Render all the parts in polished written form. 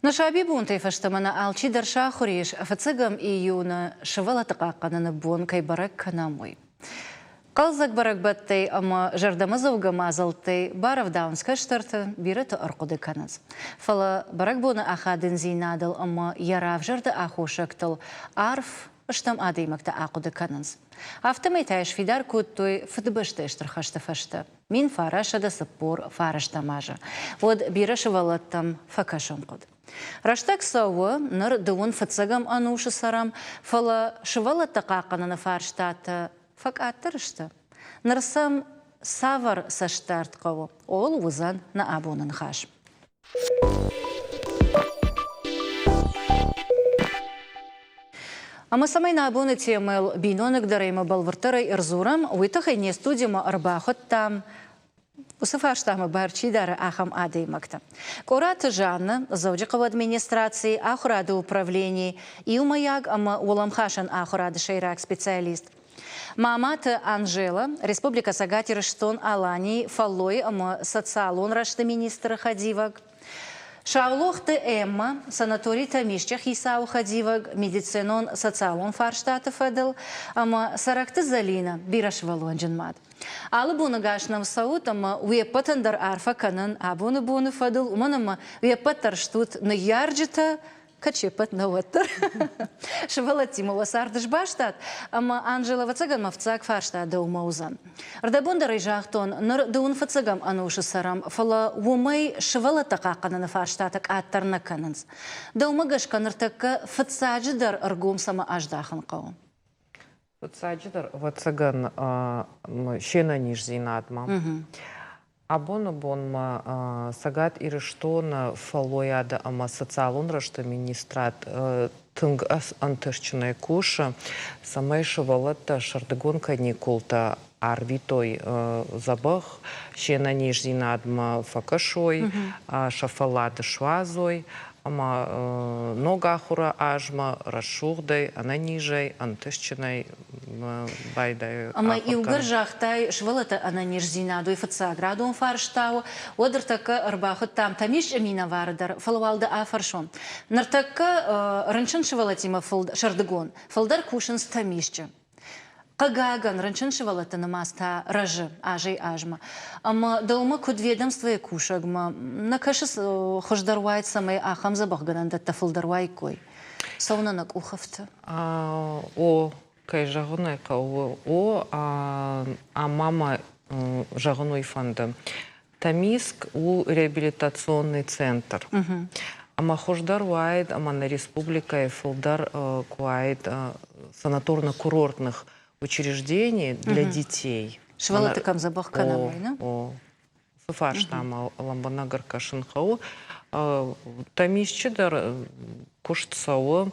Нӕ сабибонтӕй фӕстӕмӕ нӕ алчи дӕр сахуыр ис, фыццӕгӕм июны сывӕллӕтты хъахъхъӕныны бон кӕй бӕрӕг кӕнӕм, уый. Хъӕлдзӕг бӕрӕгбӕттӕй ӕмӕ зӕрдӕмӕдзӕугӕ мадзӕлттӕй барӕвдауынц кӕстӕрты, бирӕты ӕрхъуыды кӕнынц. Фӕлӕ бӕрӕгбоны ахадындзинадыл ӕмӕ йӕ равзӕрды аххосӕгтыл арф стӕм адӕймӕгтӕ ахъуыды кӕнынц. Афтӕмӕй та йӕ сфидар кодтой Фыдыбӕстӕйы Стыр хӕсты фӕстӕ, 1949 азы. Уӕд бирӕ сывӕллӕттӕм фӕкӕсын хъуыд. Рӕстӕг цӕуы, ныр дыууын фыццӕгӕм ӕнусы цӕрӕм, фӕлӕ сывӕллӕттӕ хъахъхъӕныны фарстатӕ фӕкъаддӕр сты. Ныр сӕм цавӕр цӕстдард хъӕуы, ууыл уыдзӕн нӕ абоны ныхас. Ӕмӕ цӕмӕй нӕ абоны темӕйыл биноныгдӕр ӕмӕ бӕлвырддӕрӕй ӕрдзурӕм, уый тыххӕй не студимӕ ӕрбахуыдтам Уыцы фарстамӕ бар чи дары, ахӕм адӕймӕгтӕ. Къораты Жанна, Дзӕуджыхъӕуы администрацийы ахуырады управленийы иумӕйаг ӕмӕ уӕлӕмхасӕн ахуырады сӕйраг специалист. Маматы Анжела, Республикӕ Цӕгат Ирыстон-Аланийы фӕллойы ӕмӕ социалон рӕзты министры хӕдивӕг. Саулохты Эмма, санаторий Тӕмисчъы хицауы хӕдивӕг медицинон-социалон фарстаты фӕдыл ӕмӕ Сӕрӕкты Зӕлинӕ, бирӕсывӕллонджын мад. Алы боны гас нӕм цӕут ӕмӕ уе ппӕтӕн дӕр арфӕ кӕнын абоны боны фӕдыл, уымӕн ӕмӕ уе ппӕт дӕр стут ныййарджытӕ, кӕд се ппӕт нӕ, уӕддӕр. Сывӕллӕттимӕ уӕ цард сбастат, ӕмӕ Анжелӕ, ӕвӕццӕгӕн мӕ фыццаг фарста дӕумӕ уыдзӕн. Рдӕбон дӕр ӕй загътон, ныр дыууын фыццӕгӕм ӕнусы цӕрӕм, фӕлӕ уымӕй сывӕллӕттӕ хъахъхъӕныны фарстатӕ къаддӕр нӕ кӕнынц. Дӕумӕ гӕсгӕ ныртӕккӕ фыццаджыдӕр ӕргом цӕмӕ аздахын хъӕуы? Фыццаджыдӕр, ӕвӕццӕгӕн, се нӕниздзинадмӕ. Абоны бонмӕ Цӕгат Ирыстоны фӕллойады ӕмӕ социалон рӕзты министрад тынг ӕнтыстджынӕй кусы, цӕмӕй сывӕллӕттӕ сӕрдыгон каникултӕ арвитой дзӕбӕх, се нӕниздзинадмӕ фӕкӕсой, сӕ фӕллад суадзой ӕмӕ ног ахуыры азмӕ рӕсугъдӕй, ӕнӕнизӕй, ӕнтыстджынӕй байдайы. Ӕмӕ иугӕр загътай, сывӕллӕтты ӕнӕниздзинад уый фыццаградон фарста у, уӕд ӕртӕккӕ ӕрбахуыдтам Тӕмисчъы минӕвары дӕр, фӕлӕ уал дӕ афӕрсон. Ныртӕккӕ рынчын сывӕллӕттимӕ сӕрдыгон фылдӕр кусынц Тӕмисчъы. Хъыгагӕн, рынчын сывӕллӕтты нымӕц та рӕзы азӕй-азмӕ. Ӕмӕ дӕумӕ куыд ведомствойы кусӕгмӕ нӕ кӕсы хуыздӕр уаид, цӕмӕй ахӕм дзӕбӕхгӕнӕндӕттӕ фылдӕр уаиккой? Цӕуылнӕ нӕ къухы фты? О, кӕй зӕгъын ӕй хъӕуы, о, ӕмӕ мӕ зӕгъын уый фӕнды. Томиск у реабилитационный центр. Ӕмӕ хуыздӕр уаид, ӕмӕ нӕ республикӕйы фылдӕр куы уаид санаторно-курортных учреждений для детей. Сывӕллӕтты кӕм дзӕбӕх кӕнӕм, уый, нӕ? О, цы фарстамӕ лӕмбынӕг ӕркӕсын хъӕуы. Томисчы дӕр куыст цӕуы.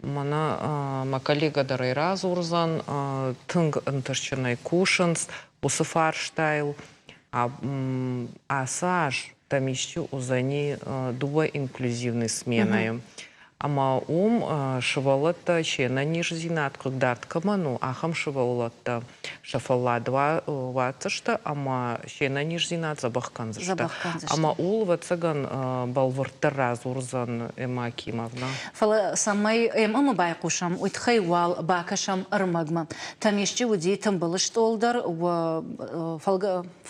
Мӕнӕ мӕ коллегӕ дӕр ӕй радзурдзӕн, тынг ӕнтыстджынӕй кусынц уыцы фарстайыл. Ацы аз Томисчы уыдзӕни дыууӕ инклюзивный сменӕйы. Ӕмӕ уым сывӕллӕттӕ се нӕниздзинад хъыгдард кӕмӕн у, ахӕм сывӕллӕттӕ сӕ фӕллад уадздзысты ӕмӕ се нӕниздзинад дзӕбӕх кӕндзысты. Ӕмӕ ууыл, ӕвӕццӕгӕн, бӕлвырддӕр радзурдзӕн Эмма Акимовна. Фӕлӕ цӕмӕй Эммӕмӕ байхъусӕм, уый тыххӕй уал бакӕсӕм ӕрмӕгмӕ. Тӕмисчъы уыди тымбыл стъол дӕр,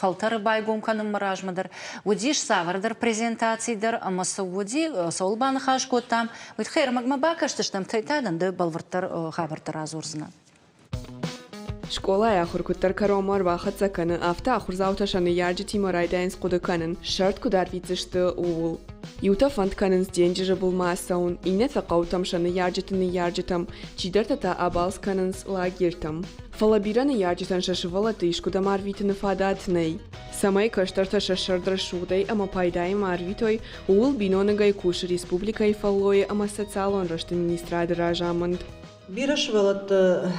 фӕлтӕры байгом кӕнынмӕ размӕ дӕр уыдис цавӕрдӕр презентаци дӕр ӕмӕ цы уыди, цӕуыл баныхас кодтам, уый тыххӕй ӕрмӕгмӕ бакӕсдзыстӕм, та дын ды бӕлвырддӕр хабӕрттӕ радзурдзынӕ. Скъолайы ахуыр куыддӕр кӕронмӕ ӕрбахӕццӕ кӕны, афтӕ ахуырдзаутӕ сӕ ныййарджытимӕ райдайынц хъуыды кӕнын, сӕрд куыд арвитдзысты, ууыл. Иутӕ фӕнд кӕнынц денджызы былмӕ ацӕуын, иннӕтӕ хъӕутӕм сӕ ныййарджыты ныййарджытӕм, чидӕртӕ та абалц кӕнынц лагерьтӕм. Фӕлӕ бирӕ ныййарджытӕн сӕ сывӕллӕтты искуыдӕм арвитыны фадат нӕй. Цӕмӕй кӕстӕртӕ сӕ сӕрд рӕсугъдӕй ӕмӕ пайдаимӕ арвитой, ууыл биноныгӕй кусы республикӕйы фӕллойы ӕмӕ социалон рӕзты министрады разамынд. Бирӕ сывӕллӕтты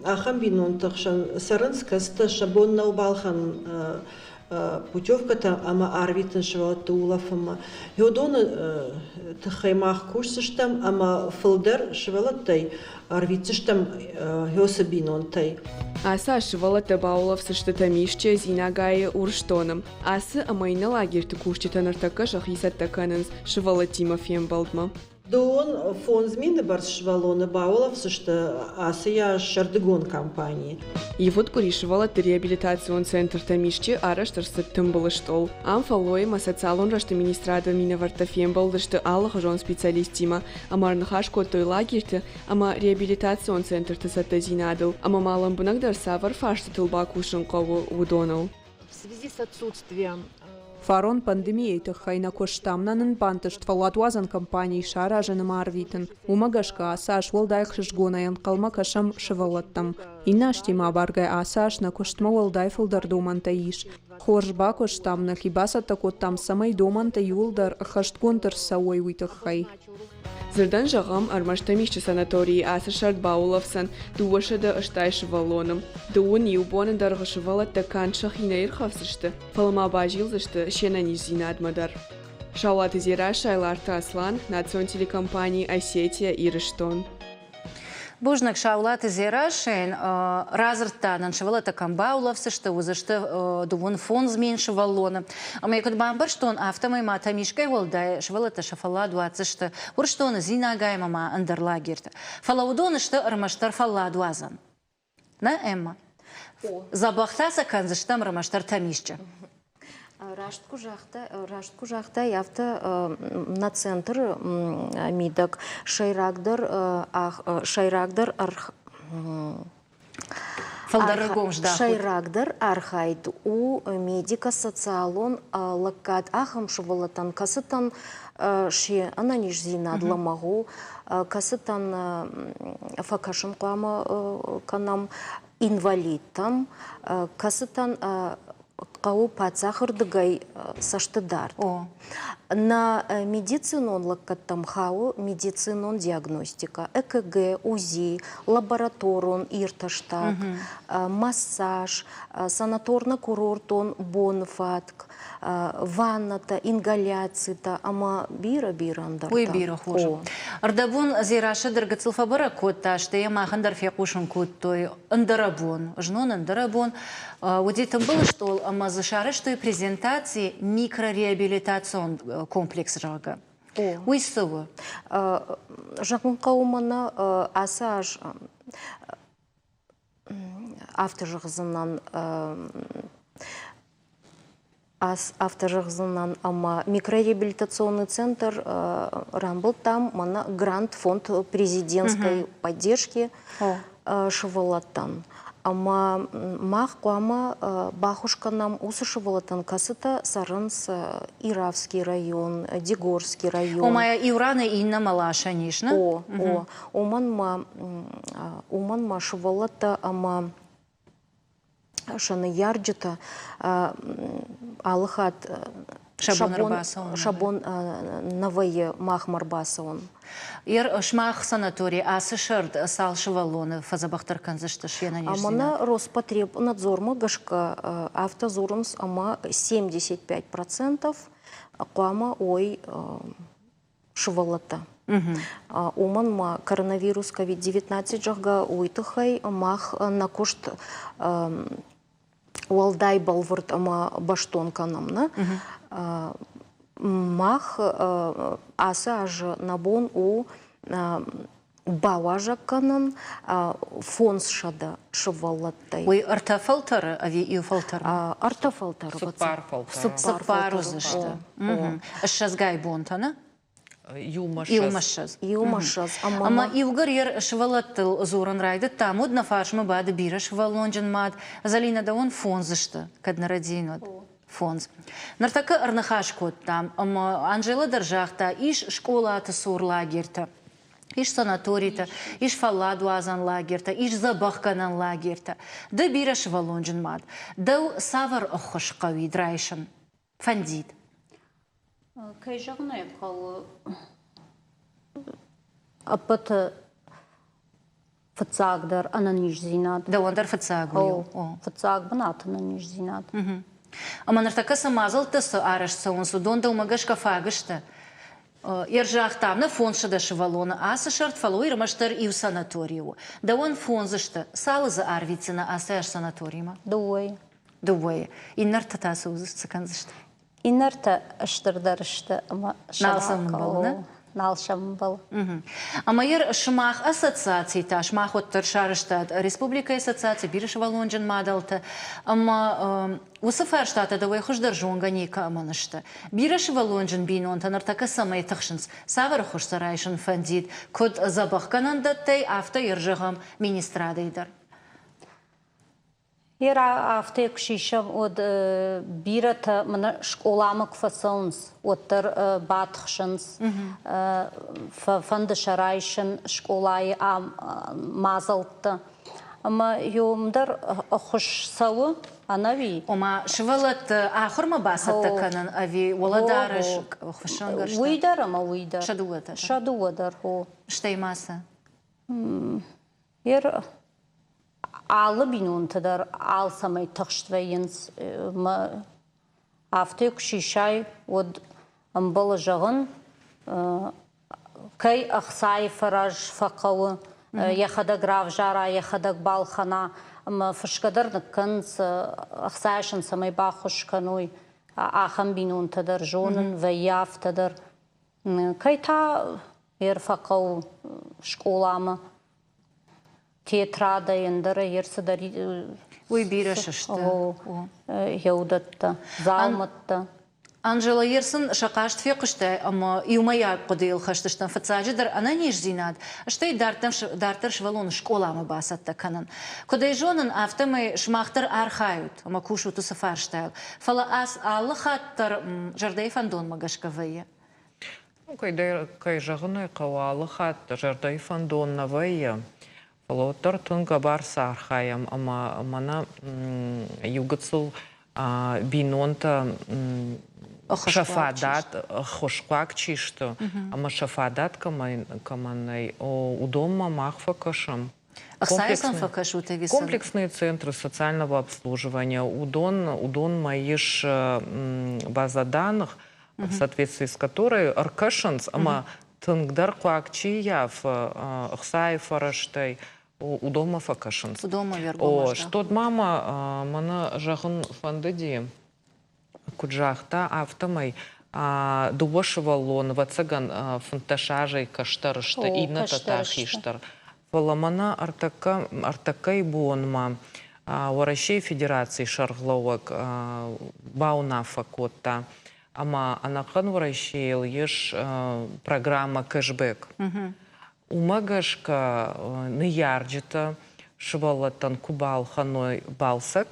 ахӕм бинонты хсӕн цӕрынц, кӕцытӕ сӕ бон нӕу балхӕнын. путевкӕтӕ ӕмӕ арвитын сывӕллӕтты улӕфынмӕ. Уыдоны тыххӕй мах кусдзыстӕм ӕмӕ фылдӕр сывӕллӕттӕй ӕрвитдзыстӕм Хёсы бинонтӕй. Ацы аз сывӕллӕттӕ баулӕфдзысты Тӕмисчъе, Дзинагайы, Урсдоны. Ацы ӕмӕ иннӕ лагерьты кусджытӕ ныртӕккӕ сӕхи цӕттӕ кӕнынц сывӕллӕттимӕ фембӕлдмӕ. Дыууын 5 000 бӕрц сывӕллоны баулӕфдзысты ацы аз сӕрдыгон кампанийы. Ивгъуыд къуыри сывӕллӕтты реабилитацион центртӕм исчи арӕзт ӕрцыд тымбыл стъол. Ам фӕллойы ӕмӕ социалон рӕзты министрады минӕвӕрттӕ фембӕлдысты алыхуызон специалисттимӕ ӕмӕ ӕрныхас кодтой лагерьты ӕмӕ реабилитацион центрты цӕттӕдзинадыл ӕмӕ ма лӕмбынӕгдӕр цавӕр фарстытыл бакусын хъӕуы, уыдоныл. В связи с отсутствием Фарон пандемийӕйы тыххӕй нӕ куыстам, нӕ нын бантыст фӕлладуадзӕн компани саразын ӕмӕ арвитын. Уымӕ гӕсгӕ ацы аз уӕлдай ӕхсызгонӕй ӕнхъӕлмӕ кӕсӕм сывӕллӕттӕм. Иннӕ азтимӕ абаргӕ ацы аз нӕ куыстмӕ уӕлдай фылдӕр домӕнтӕ ис. Хорз бакуыстам, нӕхи бацӕттӕ кодтам, цӕмӕй домӕнтӕ иууылдӕр ӕххӕстгонд ӕрцӕуой, уый тыххӕй. Дзырдӕн зӕгъӕм, ӕрмӕст Тӕмисчъы санаторийы ацы сӕрд баулӕфдзӕн 280 сывӕллоны. Дыууын иу боны дӕргъы сывӕллӕттӕ канд сӕхи нӕ ирхӕфдзысты, фӕлӕ ма базилдзысты се нӕниздзинадмӕ дӕр. Саулаты Дзерассӕ, Айларты Аслан, национ телекомпани «Осетия-Ирыстон». Бузныг Саулаты Дзерассӕйӕн. Радзырдта нын, сывӕллӕттӕ кӕм баулӕфдзысты, уыдзысты 25 000 сывӕллоны. Ӕмӕ куыд бамбӕрстон, афтӕмӕй ма Тӕмискъӕй уӕлдай сывӕллӕттӕ сӕ фӕллад уадздзысты Урсдоны, Дзинагайы ӕмӕ ма ӕндӕр лагерьты. Фӕлӕ уыдон сты ӕрмӕстдӕр фӕлладуадзӕн. Нӕ, Эмма? Дзӕбӕхтӕ сӕ кӕндзыстӕм ӕрмӕстдӕр Тӕмисчъы. Раст куы загътай, раст куы загътай, афтӕ нӕ центры мидӕг сӕйрагдӕр сӕйрагдӕр сӕйрагдӕр архайд у медико-социалон лӕггад ахӕм сывӕллӕттӕн, кӕцытӕн се ӕнӕниздзинад лӕмӕгъ у, кӕцытӕн фӕкӕсын хъуамӕ кӕнӕм инвалидтӕм, кӕцытӕн хъӕуы паддзахы рдыгӕй цӕстыдард. Нӕ медицинон лӕггӕдтӕм хауы медицинон диагностикӕ, ЭКГ, УЗИ, лабораторон иртӕстаг, массаж, санаторно-курортон боны фӕтк, ваннӕтӕ, ингаляцитӕ ӕмӕ бирӕ-бирӕ ӕндӕртӕ. Уый бирӕ хорз у. Ӕрдӕбон Дзерассӕ дӕр гыццыл фӕбӕрӕг кодта, стӕй йӕ махӕн дӕр фехъусын кодтой ӕндӕрӕбон, знон ӕндӕрӕбон уыди тымбыл стъол ӕмӕ дзы сарӕзтой презентаци микрореабилитацион комплекс, зӕгъгӕ. Уый цы у? Зӕгъын хъӕуы мӕнӕ ацы аз афтӕ зӕгъдзынӕн Афтӕ зӕгъдзынӕн, ӕмӕ микрореабилитационный центр рамбылдтам мӕнӕ грант фонд президентской поддержки сывӕллӕттӕн. Ӕмӕ мах хъуамӕ баххуыс кӕнӕм уыцы сывӕллӕттӕн, кӕцытӕ цӕрынц Иравский район, Дигорский район. Ома иу ранӕй иннӕмӕ ласӕн ис, нӕ? О, о. Уымӕн ма, уымӕн ма сывӕллӕттӕ ӕмӕ сӕ ныййарджытӕ алы хатт сӕ бон нӕ вӕййы махмӕ ӕрбацӕуын. Сымах санаторий ацы сӕрд цал сывӕллоны фӕдзӕбӕхдӕр кӕндзысты се нӕниздзинад? Мӕнӕ Роспотребнадзормӕ гӕсгӕ афтӕ дзурынц, ӕмӕ 75% хъуамӕ уой сывӕллӕттӕ. Уымӕн ма коронавирус COVID-19, зӕгъгӕ, уый тыххӕй мах нӕ куыст уӕлдай бӕлвырд ӕмӕ бӕстон кӕнӕм. Нӕ? Мах ацы аз нӕ бон у бауазӕг кӕнын 500 сывӕллӕттӕй. Уый ӕртӕ фӕлтӕры ӕви иу фӕлтӕр? Ӕртӕ фӕлтӕры. Цыппар фӕлтӕры. Цыппар уыдзысты. Ссӕдзгай бонтӕ, нӕ? Иумӕ ссӕдз. Иумӕ ссӕдз. Ӕмӕ иугӕр йӕ сывӕллӕттыл дзурын райдыдтам, уӕд нӕ фарсмӕ бады бирӕ сывӕллонджын мад. Зӕлинӕ, дӕуӕн фондз сты, кӕд нӕ рӕдийын уӕд. Фондз. Ныртӕккӕ ӕрныхас кодтам, ӕмӕ Анжела дӕр загъта, ис скъолаты цур лагертӕ. Ис санаторитӕ, ис фӕлладуадзӕн лагертӕ, ис дзӕбӕхгӕнӕн лагертӕ. Ды бирӕсывӕллонджын мад. Дӕу цавӕр ӕххуыс хъӕуид райсын? Фӕндид. Кӕй зӕгъын ӕй хъӕуы, ӕппӕты фыццагдӕр ӕнӕниздзинад. Дӕуӕн дӕр фыццаг у? Фыццаг бынат ӕнӕниздзинад. Ӕмӕ ныртӕккӕ цы мадзӕлттӕ цы арӕзт цӕуынц, уыдон дӕумӕ гӕсгӕ фаг сты? Ӕрзагътам нӕ 500 сывӕллоны ацы сӕрд, фӕлӕ уый ӕрмӕстдӕр иу санатори у. Дӕуӕн фондз сты. Цалы дзы арвитдзынӕ ацы аз санаторимӕ? Дыууӕйы. Дыууӕйы. Иннӕртӕ та цы кӕндзысты? Иннӕртӕ стырдӕр сты ӕмӕ Нал сӕм ӕмбӕлы, нӕ? Нал сӕм ӕмбӕлы. Ӕмӕ йӕ сымах ассоциаци та, сымах уӕддӕр сарӕзтат республикӕйы ассоциаци бирӕсывӕллонджын мадӕлтӕ, ӕмӕ уыцы фарстатӕ дӕуӕй хуыздӕр зонгӕ никӕмӕн сты. Бирӕсывӕллонджын бинонтӕ ныртӕккӕ цӕмӕй тыхсынц, цавӕр ӕххуыс сӕ райсын фӕндид, куыд дзӕбӕхгӕнӕндӕттӕй, афтӕ йӕ зӕгъӕм министрадӕй дӕр? Йе афтӕ куы сисӕм, уӕд бирӕтӕ мӕнӕ скъоламӕ куы фӕцӕуынц, уӕддӕр батыхсынц, фӕфӕнды сӕ райсын скъолайы мадзӕлттӕ. Ӕмӕ уым дӕр ӕххуыс цӕуы ӕнӕуи. Ома сывӕллӕтты ахуырмӕ бацӕттӕ кӕнын ӕви уӕлӕдарӕс, хуыссӕнгӕрзтӕ? Уый дӕр ӕмӕ уый дӕр. Сӕ дыууӕ дӕр? Сӕ дыууӕ дӕр, о. Стӕй ма цы? Алы бинонтӕ дӕр алцӕмӕй тыхст вӕййынц. Мӕ афтӕ куы сисай, уӕд ӕмбӕлы зӕгъын, кӕй ӕхцайы фӕрӕз фӕхъӕуы, йӕхӕдӕг равзара, йӕхӕдӕг балхӕна ӕмӕ фысгӕ дӕр ныккӕнынц, ӕхцайӕ сын цӕмӕй баххуыс кӕной, ахӕм бинонтӕ дӕр зонын, вӕййы афтӕ дӕр. Кӕй та ӕрфӕхъӕуы скъоламӕ тетрадӕй, ӕндӕрӕй ӕрцыдӕр. Уый бирӕ сысты. Еудӕттӕ, дзаумӕттӕ. Анжела Ерсын сӕ хъаст фехъуыстай ӕмӕ иумӕйаг хъуыдыйыл хӕст стӕм фыццаджыдӕр ӕнӕниздзинад, стӕй дарддӕр сывӕллоны скъоламӕ бацӕттӕ кӕнын. Куыд ӕй зонын, афтӕмӕй сымах дӕр архайут ӕмӕ кусут уыцы фарстайыл. Фӕлӕ алы хатт дӕр зӕрдӕйы фӕндонмӕ гӕсгӕ вӕййы. Ну, кӕй зӕгъын ӕй хъӕуы, алы хатт зӕрдӕйы фӕндон нӕ вӕййы, фӕлӕ уӕддӕр тынг ӕбӕрц архайӕм ӕмӕ мӕнӕ иу гыццыл бинонтӕ сӕ фадат ӕххуысхъуаг чи сты ӕмӕ сӕ фадат кӕмӕн нӕй, уыдонмӕ мах фӕкӕсӕм. Ӕхцайы фӕкӕсут ӕви Комплексные центры социального обслуживания, уыдон, уыдонмӕ ис база данных, в соответствии с которой ӕркӕсынц ӕмӕ тынгдӕр хъуаг чи ййафы ӕхцайы фӕрӕзтӕй, уыдонмӕ фӕкӕсынц. Уыдонмӕ ӕргом Что мама мӕнӕ зӕгъын фӕндыди, куыд загъта, афтӕмӕй дыууӕ сывӕллоны, ӕвӕццӕгӕн, 15 азӕй кӕстӕр сты, иннӕтӕ та хистӕр. Фӕлӕ мӕнӕ ӕртӕккӕйы бонмӕ Уӕрӕсейы Федерацийы сӕргълӕууӕг бауынаффӕ кодта, ӕмӕ ӕнӕхъӕн Уӕрӕсейыл ис программӕ кэшбэк. Уымӕ гӕсгӕ ныййарджытӕ сывӕллӕттӕн куы балхӕной балцӕг,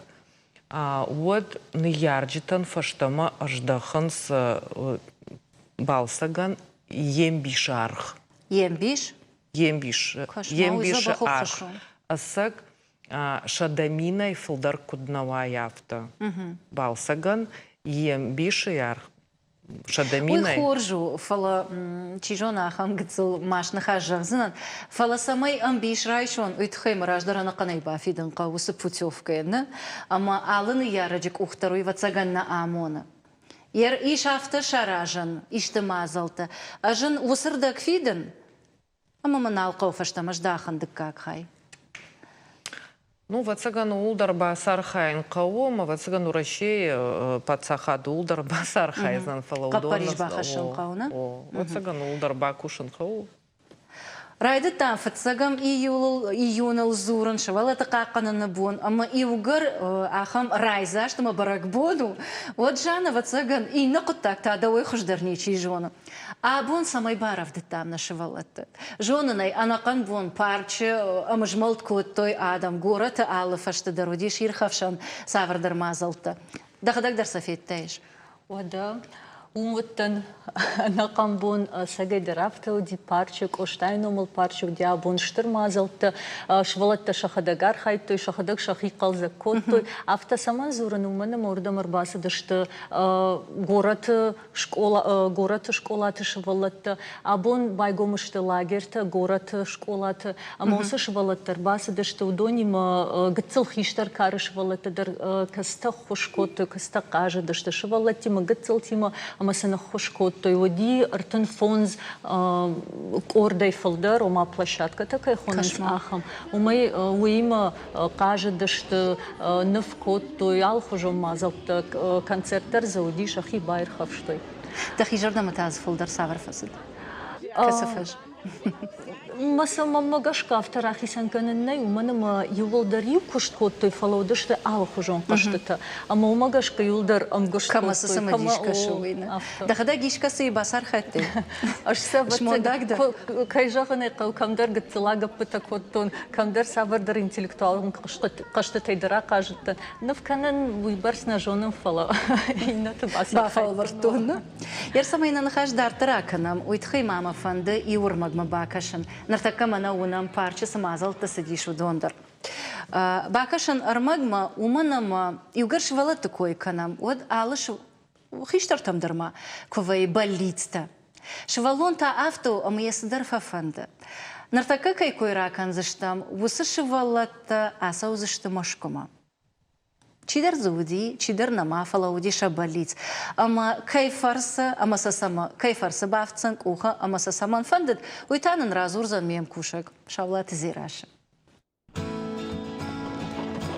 уӕд ныййарджытӕн фӕстӕмӕ ӕздӕхынц балцӕгӕн йе мбисы аргъ. Йе мбис? Йе мбис. Йе мбисы аргъ. Ӕцӕг 100 000-ӕй фылдӕр куыд нӕ уай, афтӕ. Балцӕгӕн йе мбисы аргъ 100 000-ӕй. Уый хорз у, фӕлӕ чи зоны ахӕм гыццыл маст ныхас зӕгъдзынӕн, фӕлӕ цӕмӕй ӕмбис райсон, уый тыххӕй мӕ раздӕр ӕнӕхъӕнӕй бафидын хъӕуы уыцы путевкӕйӕн, нӕ? Ӕмӕ алы ныййарӕджы къух дӕр уый ӕвӕццӕгӕн нӕ амоны. Ис афтӕ саразӕн исты мадзӕлттӕ. Ӕз ын уыцы рдӕг фидын, Ӕмӕ мӕ нал хъӕуы фӕстӕмӕ здахын дыккаг хай. Ну, ӕвӕццӕгӕн, ууыл дӕр бацархайын хъӕуы, ӕмӕ ӕвӕццӕгӕн, Уӕрӕсейы паддзахад ууыл дӕр бацархайдзӕн, фӕлӕ уыдон... Хъӕппӕрис бахӕссын хъӕуы, нӕ? О, ӕвӕццӕгӕн, ууыл дӕр бакусын хъӕуы. Райдыдтам фыццӕгӕм июныл дзурын сывӕллӕтты хъахъхъӕныны бон, ӕмӕ иугӕр ахӕм райдзаст ӕмӕ бӕрӕгбон у, уӕд, Жан, ӕвӕццӕгӕн, иннӕ хъуыддаг та дӕуӕй хуыздӕр ничи зоны. Абон цӕмӕй барӕвдыдтам нӕ сывӕллӕтты? Зонын ӕй, ӕнӕхъӕн бон парчы ӕмызмӕлд кодтой адӕм, горӕты алы фӕзты дӕр уыдис ирхӕфсӕн цавӕрдӕр мадзӕлттӕ. Дӕхӕдӕг дӕр сӕ федтаис? Уӕдӕ. Уым уыдтӕн ӕнӕхъӕн бон, ӕцӕгӕйдӕр афтӕ уыди парчы, Къостайы номыл парчы уыди абон стыр мадзӕлттӕ, сывӕллӕттӕ сӕхӕдӕг архайдтой, сӕхӕдӕг сӕхи хъӕлдзӕг кодтой. Афтӕ цӕмӕн дзурын, уымӕн ӕмӕ уырдӕм ӕрбацыдысты горӕты скъола, горӕты скъолаты сывӕллӕттӕ. Абон байгом сты лагертӕ горӕты скъолаты, ӕмӕ уыцы сывӕллӕттӕ ӕрбацыдысты, уыдонимӕ гыццыл хистӕр кары сывӕллӕттӕ дӕр, кӕцытӕ ххуыс кодтой, кӕцытӕ хъазыдысты сывӕллӕттимӕ, гыццылтимӕ ӕмӕ сын ӕххуыс кодтой. Уыди 35 къордӕй фылдӕр, ома площадкӕтӕ кӕй хонынц, ахӕм. Уымӕй уыимӕ хъазыдысты, ныв кодтой алыхуызон мадзӕлттӕ, концерт дӕр дзы уыди, сӕхи баирхӕфстой. Дӕхи зӕрдӕмӕ та дзы фылдӕр цавӕр фӕцыд? Кӕцы фӕз? Мӕ мӕнмӕ гӕсгӕ афтӕ рахицӕн кӕнӕн нӕй, уымӕн ӕмӕ иууылдӕр иу куыст кодтой, фӕлӕ уыдысты алыхуызон хъӕзтытӕ. Ӕмӕ уымӕ гӕсгӕ иууылдӕр ӕмгуыст кодтой. Кӕмӕ цы цымыдис кӕсы, уый нӕ. Дӕхӕдӕг искӕцыйы бацархайдтай? Ӕз сӕ кӕй зӕгъын ӕй хъӕуы, кӕмдӕр гыццыл агӕппытӕ кодтон, кӕмдӕр цавӕрдӕр интеллектуалон хъӕзтытӕй дӕр ахъазыдтӕн. Ныв кӕнын уыйбӕрц нӕ зонын, фӕлӕ иннӕты бафӕлвӕрдтон. Йе цӕмӕй нӕ ныхас дарддӕр акӕнӕм, уый тыххӕй ма мӕ фӕнды иу ӕрмӕгмӕ бакӕсын. Ныртӕккӕ мӕнӕ уынӕм, парчы цы мадзӕлттӕ цыдис, уыдон дӕр. Бакӕсын ӕрмӕгмӕ, уымӕн ӕмӕ иугӕр сывӕллӕтты кой кӕнӕм, уӕд алы хистӕртӕм дӕр ма куы вӕййы бӕллицтӕ. Сывӕллон та афтӕ у, ӕмӕ йӕ цыдӕр фӕфӕнды. Ныртӕккӕ кӕй кой ракӕндзыстӕм, уыцы сывӕллӕттӕ ацӕудзысты Мӕскуымӕ. Чидӕр дзы уыди, чидӕр нӕма, фӕлӕ уыди сӕ бӕллиц. Ӕмӕ кӕй фӕрцы ӕмӕ сӕ цӕмӕ, кӕй фӕрцы бафтдзӕн къухы ӕмӕ сӕ цӕмӕн фӕндыд, уый та нын радзурдзӕн ме мкусӕг Саулаты Дзерассӕ.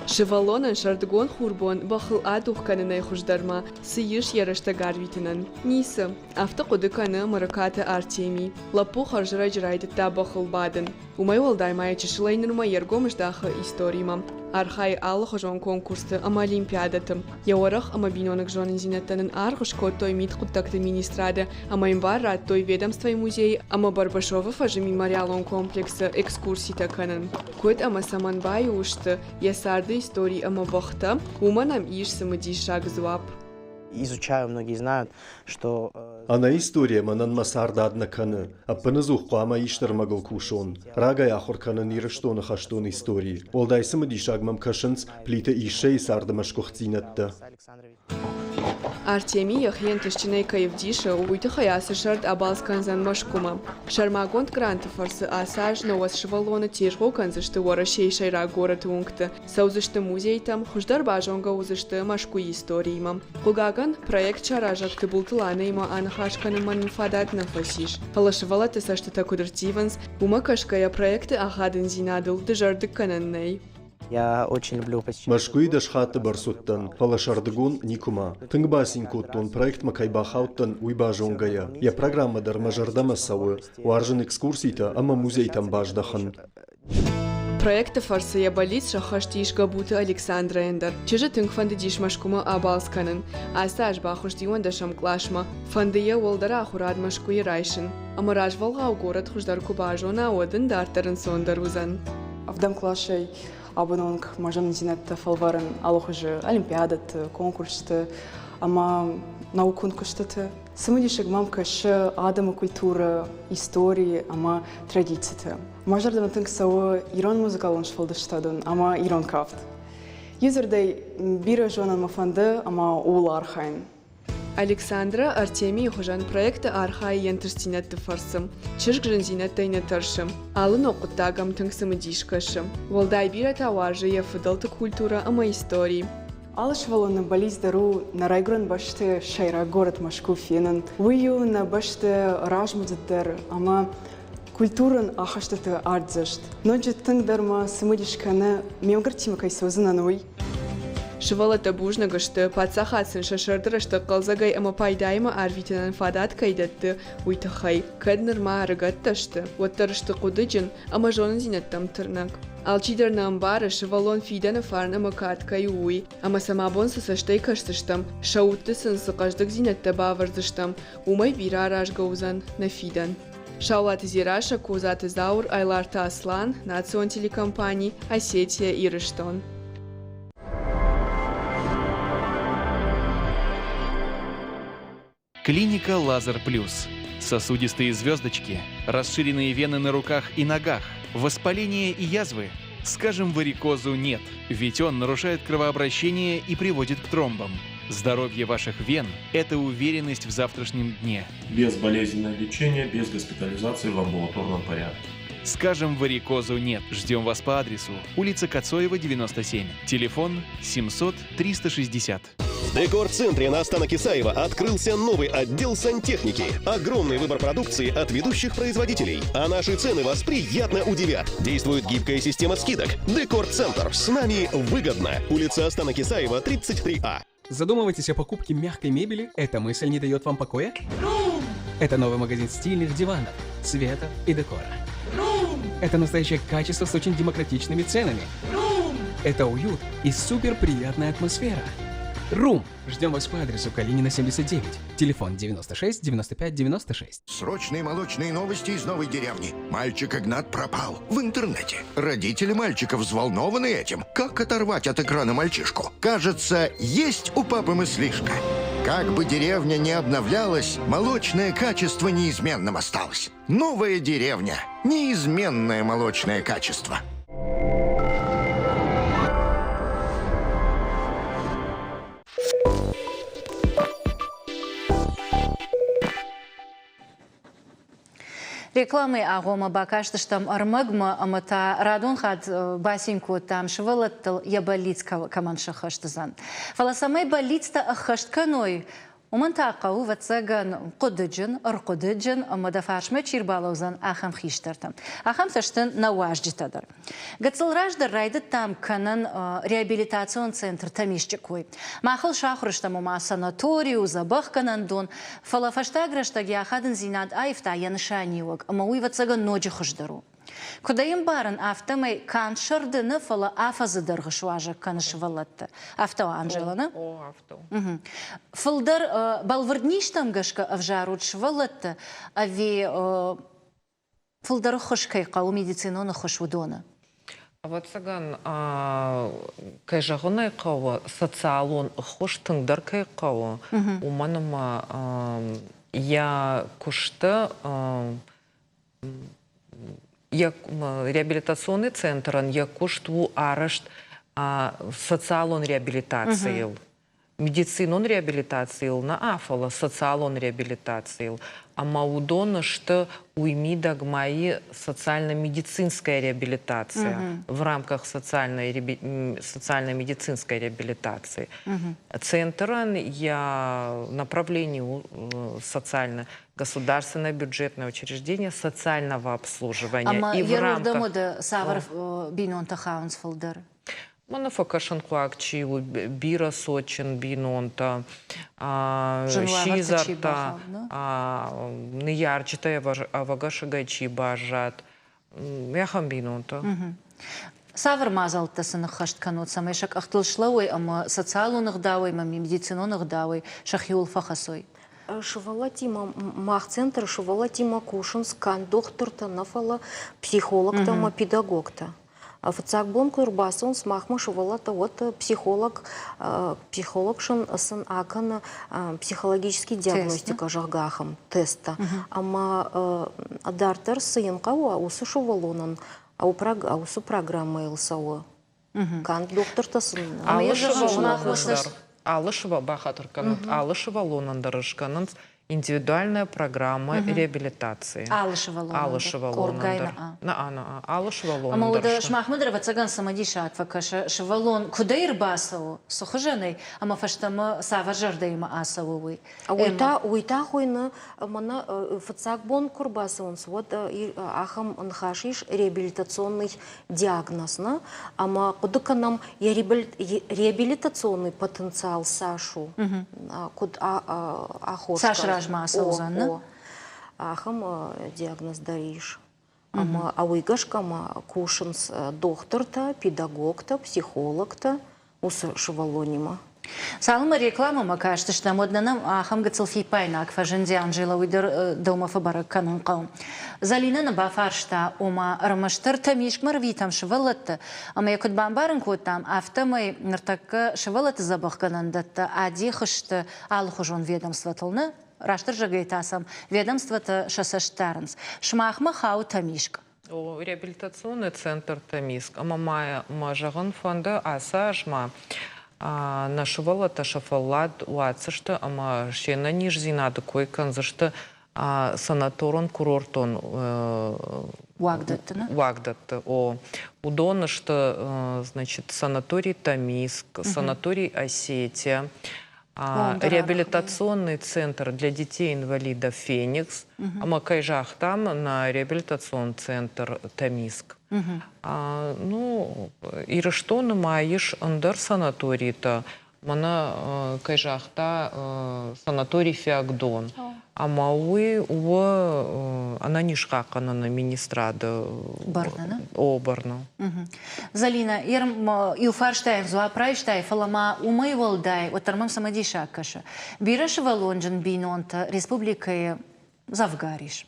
Сывӕллонӕн сӕрдыгон хурбон бӕхыл адугъ кӕнынӕй хуыздӕр ма цы ис йӕ рӕстӕг арвитынӕн? Ницы. Афтӕ хъуыды кӕны Мырыкаты Артемий. Лӕппу хӕрзӕрӕджы райдыдта бӕхыл бадын. Уымӕй уӕлдай ма йӕ чысылӕй нырмӕ йе ргом здахы историмӕ. Архайы алыхуызон конкурсты ӕмӕ олимпиадӕты. Йӕ уӕрӕх ӕмӕ биноныг зонындзинӕдтӕн ын аргъ скодтой мидхъуыддӕгты министрады ӕмӕ йын бар радтой ведомствойы музейы ӕмӕ Барбашовы фӕзы мемориалон комплексы экскурситӕ кӕнын. Куыд ӕмӕ цӕмӕн баиу сты йӕ царды истори ӕмӕ бӕхтӕ, уымӕн ӕм ис цымыдисаг дзуапп. Изучаю, многие знают, что Ӕнӕ историйӕ мӕнӕн мӕ цард ад нӕ кӕны. Ӕппынӕдзух хъуамӕ исты ӕрмӕгыл кусон. Рагӕй ахуыр кӕнын Ирыстоны хӕстон истори. Уӕлдай цымыдисаг мӕм кӕсынц Плиты Иссӕйы царды мӕсгуыхтдзинӕдтӕ. Артемий йӕхи ӕнтыстджынӕй кӕй ӕвдисы, уый тыххӕй ацы сӕрд абалц кӕндзӕн Мӕскуымӕ. Сӕрмагонд гранты фӕрцы ацы аз 90 сывӕллоны тезгъо кӕндзысты Уӕрӕсейы сӕйраг горӕты уынгты, Цӕудзысты музейтӕм, хуыздӕр базонгӕ уыдзысты Мӕскуыйы историимӕ. Хъыгагӕн, проект саразӕг Тыбылты Ланӕимӕ аныхас кӕнынмӕ нын фадат нӕ фӕцис. Фӕлӕ сывӕллӕтты цӕстытӕ куыд ӕрттивынц, уымӕ кӕсгӕйӕ проекты ахадындзинадыл дызӕрдыг кӕнӕн нӕй. Я очень люблю посещать. Мӕскуыйы дӕс хатты бӕрц уыдтӕн, фӕлӕ сӕрдыгон никуыма. Тынг бацин кодтон, проектмӕ кӕй бахаудтӕн, уый базонгӕйӕ. Йӕ программӕ дӕр мӕ зӕрдӕмӕ цӕуы. Уарзын экскурситӕ ӕмӕ музейтӕм баздӕхын. Проекты фӕрцы йӕ бӕллиц сӕххӕст ис Габуты Александрӕйӕн дӕр. Чызджы тынг фӕндыдис Мӕскуымӕ абалц кӕнын. Ацы аз бахызт иуӕндӕсӕм къласмӕ. Фӕнды йӕ уӕлдӕр ахуырад Мӕскуыйы райсын. Ӕмӕ развӕлгъау горӕт хуыздӕр куы базона, уӕд ын дарддӕр ӕнцондӕр уыдзӕн. Ӕвдӕм къласӕй абоны онг мӕ зонындзинӕдтӕ фӕлварын алыхуызы олимпиадӕты, конкурсты ӕмӕ наукон куыстыты. Цымыдисаг мӕм кӕсы адӕмы культурӕ, истори ӕмӕ традицитӕ. Мӕ зӕрдӕмӕ тынг цӕуы ирон музыкалон сфӕлдыстадон ӕмӕ ирон кафт. Иудзырдӕй, бирӕ зонын мӕ фӕнды ӕмӕ ууыл архайын. Александра Артемийы хуызӕн проекты архайы йе нтыстдзинӕдты фӕрцы. Чызг зындзинӕдтӕй нӕ тӕрсы. Алы ног хъуыддаг ӕм тынг цымыдис кӕсы. Уӕлдай бирӕ та уарзы йӕ фыдӕлты культурӕ ӕмӕ истори. Алы сывӕллоны бӕллиц дӕр у нӕ райгуырӕн бӕсты сӕйраг горӕт Мӕскуы фенын. Уый у нӕ бӕсты размӕдзыддӕр ӕмӕ культурон ахастыты артдзӕст. Ноджы тынгдӕр мӕ цымыдис кӕны, ме мгӕрттимӕ кӕй цӕудзынӕн, уый. Сывӕллӕттӕ бузныг сты, паддзахад сын сӕ сӕрды рӕстӕг хъӕлдзӕгӕй ӕмӕ пайдаимӕ арвитынӕн фадат кӕй дӕтты, уый тыххӕй. Кӕд нырма ӕрыгӕттӕ сты, уӕддӕр сты хъуыдыджын ӕмӕ зонындзинӕдтӕм тырнӕг. Алчидӕр нӕ ӕмбары, сывӕллон фидӕны фарн ӕмӕ кад кӕй у, уый, ӕмӕ сӕм абон цы цӕстӕй кӕсдзыстӕм, сӕ удты сын цы хъӕздыгдзинӕдтӕ бавӕрдзыстӕм, уымӕй бирӕ аразгӕ уыдзӕн нӕ фидӕн. Саулаты Дзерассӕ, Козаты Зауыр, Айларты Аслан, национ телекомпани «Осетия Ирыстон». Клиника «Лазер Плюс». Сосудистые звездочки, расширенные вены на руках и ногах, воспаление и язвы. Скажем, варикозу нет, ведь он нарушает кровообращение и приводит к тромбам. Здоровье ваших вен – это уверенность в завтрашнем дне. Безболезненное лечение, без госпитализации в амбулаторном порядке. Скажем, варикозу нет. Ждем вас по адресу улица Коцоева, 97. Телефон 700 360. В Декор-центре на Астана Кисаева открылся новый отдел сантехники. Огромный выбор продукции от ведущих производителей. А наши цены вас приятно удивят. Действует гибкая система скидок. Декор-центр. С нами выгодно. Улица Астана Кисаева, 33А. Задумываетесь о покупке мягкой мебели? Эта мысль не дает вам покоя? Это новый магазин стильных диванов, цвета и декора. Это настоящее качество с очень демократичными ценами. Это уют и супер приятная атмосфера. Рум! Ждем вас по адресу Калинина, 79. Телефон 96 95 96. Срочные молочные новости из новой деревни. Мальчик Игнат пропал в интернете. Родители мальчика взволнованы этим. Как оторвать от экрана мальчишку? Кажется, есть у папы мыслишка. Как бы деревня не обновлялась, молочное качество неизменным осталось. Новая деревня. Неизменное молочное качество. Рекламӕйы агъоммӕ бакастыстӕм ӕрмӕгмӕ ӕмӕ та радон хатт бацин кодтам сывӕллӕттыл йӕ бӕллиц кӕмӕн сӕххӕст уыдзӕн. Фӕлӕ цӕмӕй бӕллицтӕ ӕххӕст кӕной, уымӕн та хъӕуы, ӕвӕццӕгӕн, хъуыдыджын, ӕрхъуыдыджын ӕмӕ дӕ фарсмӕ чи рбалӕудзӕн, ахӕм хистӕртӕ. Ахӕмтӕ сты нӕ уазджытӕ дӕр. Гыццыл раздӕр райдыдтам кӕнын реабилитацион центр Тӕмисчъы кой. Махыл сахуыр стӕм, ома санаторий у, дзӕбӕхгӕнӕндон, фӕлӕ фӕстаг рӕстӕг йӕ ахадындзинад аивта йӕ нысаниуӕг, ӕмӕ уый, ӕвӕццӕгӕн, ноджы хуыздӕр у. Куыд ӕй ӕмбарын, афтӕмӕй канд сӕрды нӕ, фӕлӕ афӕдзы дӕргъы суазӕг кӕны сывӕллӕтты. Афтӕ у, Анжела, нӕ? О, афтӕ у. Фылдӕр бӕлвырд низтӕм гӕсгӕ ӕвзарут сывӕллӕтты ӕви фылдӕр ӕххуыс кӕй хъӕуы, медицинон ӕххуыс уыдоны? Ӕвӕццӕгӕн, кӕй зӕгъын ӕй хъӕуы, социалон ӕххуыс тынгдӕр кӕй хъӕуы, уымӕн ӕмӕ йӕ куысты йӕ реабилитационный центрӕн йӕ куыст у арӕзт социалон реабилитацийыл. Медицинон реабилитацийыл нӕ, фӕлӕ социалон реабилитацийыл. Ӕмӕ уыдон сты уый мидӕг майы социально-медицинская реабилитация в рамках социальной социально-медицинской реабилитации. Центрӕн йӕ направление у социально государственное бюджетное учреждение социального обслуживания. Ӕмӕ йе рдӕм цавӕр бинонтӕ хауынц фылдӕр? Мӕнӕ фӕкӕсынхъуаг чи у, бирӕ цотджын бинонтӕ, сидзӕртӕ, ныййарджытӕй ӕвӕгӕсӕгӕй чи баззад, ахӕм бинонтӕ. Цавӕр мадзӕлттӕ сын ӕххӕст кӕнут, цӕмӕй сӕ къӕхтыл слӕууой ӕмӕ социалон ӕгъдауӕй ӕмӕ медицинон ӕгъдауӕй сӕхиуыл фӕхӕцой? Сывӕллӕттимӕ мах центры сывӕллӕттимӕ кусынц канд дохтыртӕ нӕ, фӕлӕ психологтӕ ӕмӕ педагогтӕ. Фыццаг бон куы ӕрбацӕуынц махмӕ сывӕллӕттӕ, уӕд психолог, психолог сын акӕны психологический диагностика, зӕгъгӕ, ахӕм тесттӕ. Ӕмӕ дарддӕр цы йын хъӕуа, уыцы сывӕллонӕн уыцы программӕйыл цӕуы. Канд дохтыртӕ сын Алы сывӕллонӕн дӕр, алы бахатыр кӕнут, алы сывӕллонӕн дӕр скӕнынц индивидуальная программа реабилитации. Алы сывӕллонӕн Алы сывӕллонӕн дӕр. На, на, алы сывӕллонӕн Ӕмӕ уӕдӕ сымахмӕ дӕр, ӕвӕццӕгӕн, цымыдисаг фӕкӕсы, сывӕллон куыдӕй ӕрбацӕуы, цы хуызӕнӕй, ӕмӕ фӕстӕмӕ цавӕр зӕрдӕимӕ ацӕуы, уый. Уый та, уый та хуыйны, мӕнӕ фыццаг бон куы рбацӕуынц, уӕд ахӕм ныхас ис реабилитационный диагноз, нӕ? Ӕмӕ хъуыды кӕнӕм, йӕ реабилитационный потенциал цас у, куыд ахорз Цас размӕ ацӕудзӕн, нӕ? Ахӕм диагноз дӕр ис. Ӕмӕ уый гӕсгӕ ма кусынц дохтыртӕ, педагогтӕ, психологтӕ уыцы сывӕллонимӕ. Цалынмӕ рекламӕмӕ кастыстӕм, уӕд нӕм ахӕм гыццыл фиппаинаг фӕзынди, Анжела, уый дӕр дӕумӕ фӕбӕрӕг кӕнын хъӕуы. Зӕлинӕ нӕ бафарста, ома ӕрмӕстдӕр Тӕмискъмӕ рвитӕм сывӕллӕтты, ӕмӕ йӕ куыд бамбарын кодтам, афтӕмӕй ныртӕккӕ сывӕллӕтты дзӕбӕхгӕнӕндӕттӕ адих сты алыхуызон ведомствотыл, нӕ? Растдӕр зӕгъгӕй та сӕм ведомствотӕ сӕ цӕст дарынц. Сымахмӕ хауы Тӕмискъ. О, реабилитационный центр Тӕмискъ. Ӕмӕ ма мӕ зӕгъын фӕнды, ацы аз ма нӕ сывӕллӕттӕ сӕ фӕллад уадздзысты ӕмӕ се нӕниздзинады кой кӕндзысты санаторон-курортон уагдӕтты. Уагдӕтты, о. Уыдон сты, значит, санаторий Тамиск, санаторий Осетия, реабилитационный центр для детей-инвалидов «Феникс», ӕмӕ кӕй загътам, на реабилитационный центр Тамиск. Ну, Ирыстоны ма ис ӕндӕр санаторитӕ, Мӕнӕ кӕй загъта санаторий Фиагдон. Ӕмӕ уый у ӕнӕнизхъахъхъӕныны министрады бӕрны. О, бӕрны. Залина, иу фарстайӕн дзуапп райстай, фӕлӕ ма уымӕй уӕлдай, уӕддӕр мӕм цымыдисаг кӕсы. Бирӕсывӕллонджын бинонтӕ республикӕйы дзӕвгар ис.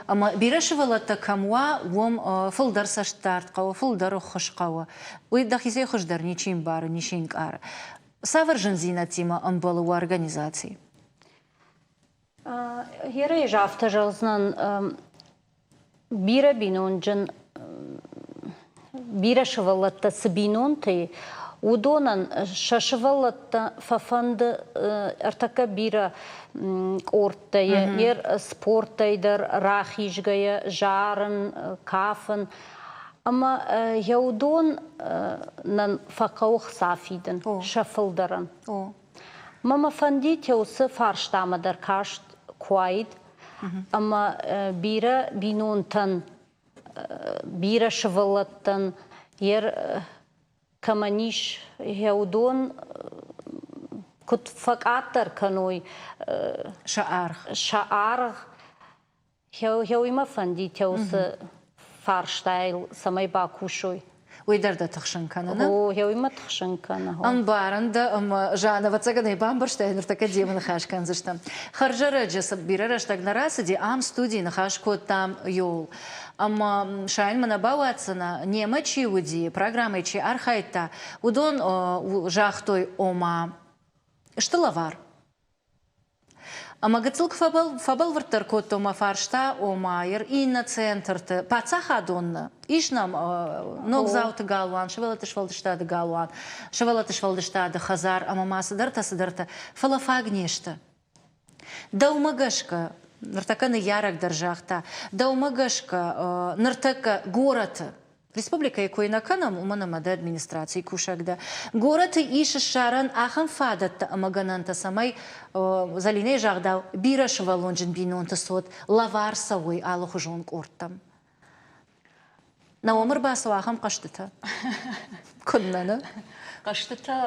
Ӕмӕ бирӕ сывӕллӕттӕ кӕм уа, уым фылдӕр цӕстдард хъӕуы, фылдӕр ӕххуыс хъӕуы. Уый дӕхицӕй хуыздӕр ничи ӕмбары, ничи ӕнкъары. Цавӕр зындзинӕдтимӕ ӕмбӕлы уӕ организаци? Ерӕй афтӕ зӕгъдзынӕн, бирӕ бинонджын, бирӕ сывӕллӕттӕ цы бинонтӕ уыдонӕн сӕ сывӕллӕттӕ фӕфӕнды ӕртӕккӕ бирӕ къордтӕй, спорттӕй дӕр рахизгӕйӕ, зарын, кафын. Ӕмӕ йӕ уыдон нӕн фӕхъӕуы хца фидын сӕ фылдӕрӕн. Мӕ мӕ фӕндид уыцы фарстамӕ дӕр каст куы уаид, ӕмӕ бирӕ бинонтӕн, бирӕ сывӕллӕттӕн йе кӕмӕн ис, йӕ уыдон куыд фӕкъаддӕр кӕной сӕ аргъ. Сӕ аргъ Гъеуимӕ фӕндид уыцы фарстайыл цӕмӕй бакусой. Уый дӕр дӕ тыхсын кӕны, нӕ? О, гъеуимӕ тыхсын кӕны. Ӕмбарын дӕ ӕмӕ, Жанна, ӕвӕццӕгӕн ӕй бамбӕрстай, ныртӕккӕ демӕ ныхас кӕндзыстӕм. Хӕрзӕрӕджы цы бирӕ рӕстӕг нӕ рацыди, ам студийы ныхас кодтам иуыл. Ӕмӕ сайын мӕ нӕ бауадздзынӕ, немӕ чи уыди, программӕйы чи архайдта, уыдон загътой, ома, сты лӕвар. Ӕмӕ гыццыл куы фӕбӕлвырддӕр кодтон мӕ фарста, ома иннӕ центрты, паддзахадон нӕ, ис нӕм Ногдзауты галуан, сывӕллӕтты сфӕлдыстады галуан, сывӕллӕтты сфӕлдыстады хӕдзар ӕмӕ ма цыдӕртӕ-цыдӕртӕ, фӕлӕ фаг не сты. Дӕумӕ гӕсгӕ, ныртӕккӕ ныййарӕг дӕр загъта, дӕумӕ гӕсгӕ ныртӕккӕ горӕты Республикӕйы кой нӕ кӕнӕм, уымӕн ӕмӕ дӕ администрацийы кусӕг дӕ. Горӕты ис ссарӕн ахӕм фадӕттӕ ӕмӕ гӕнӕнтӕ, цӕмӕй Залинӕйы загъдау бирӕсывӕллонджын бинонты цот лӕвар цӕуой алыхуызон къордтӕм. Нӕ уӕм ӕрбацӕуа ахӕм хъӕзтытӕ? Куыннӕ нӕ? Хъӕзтытӕ,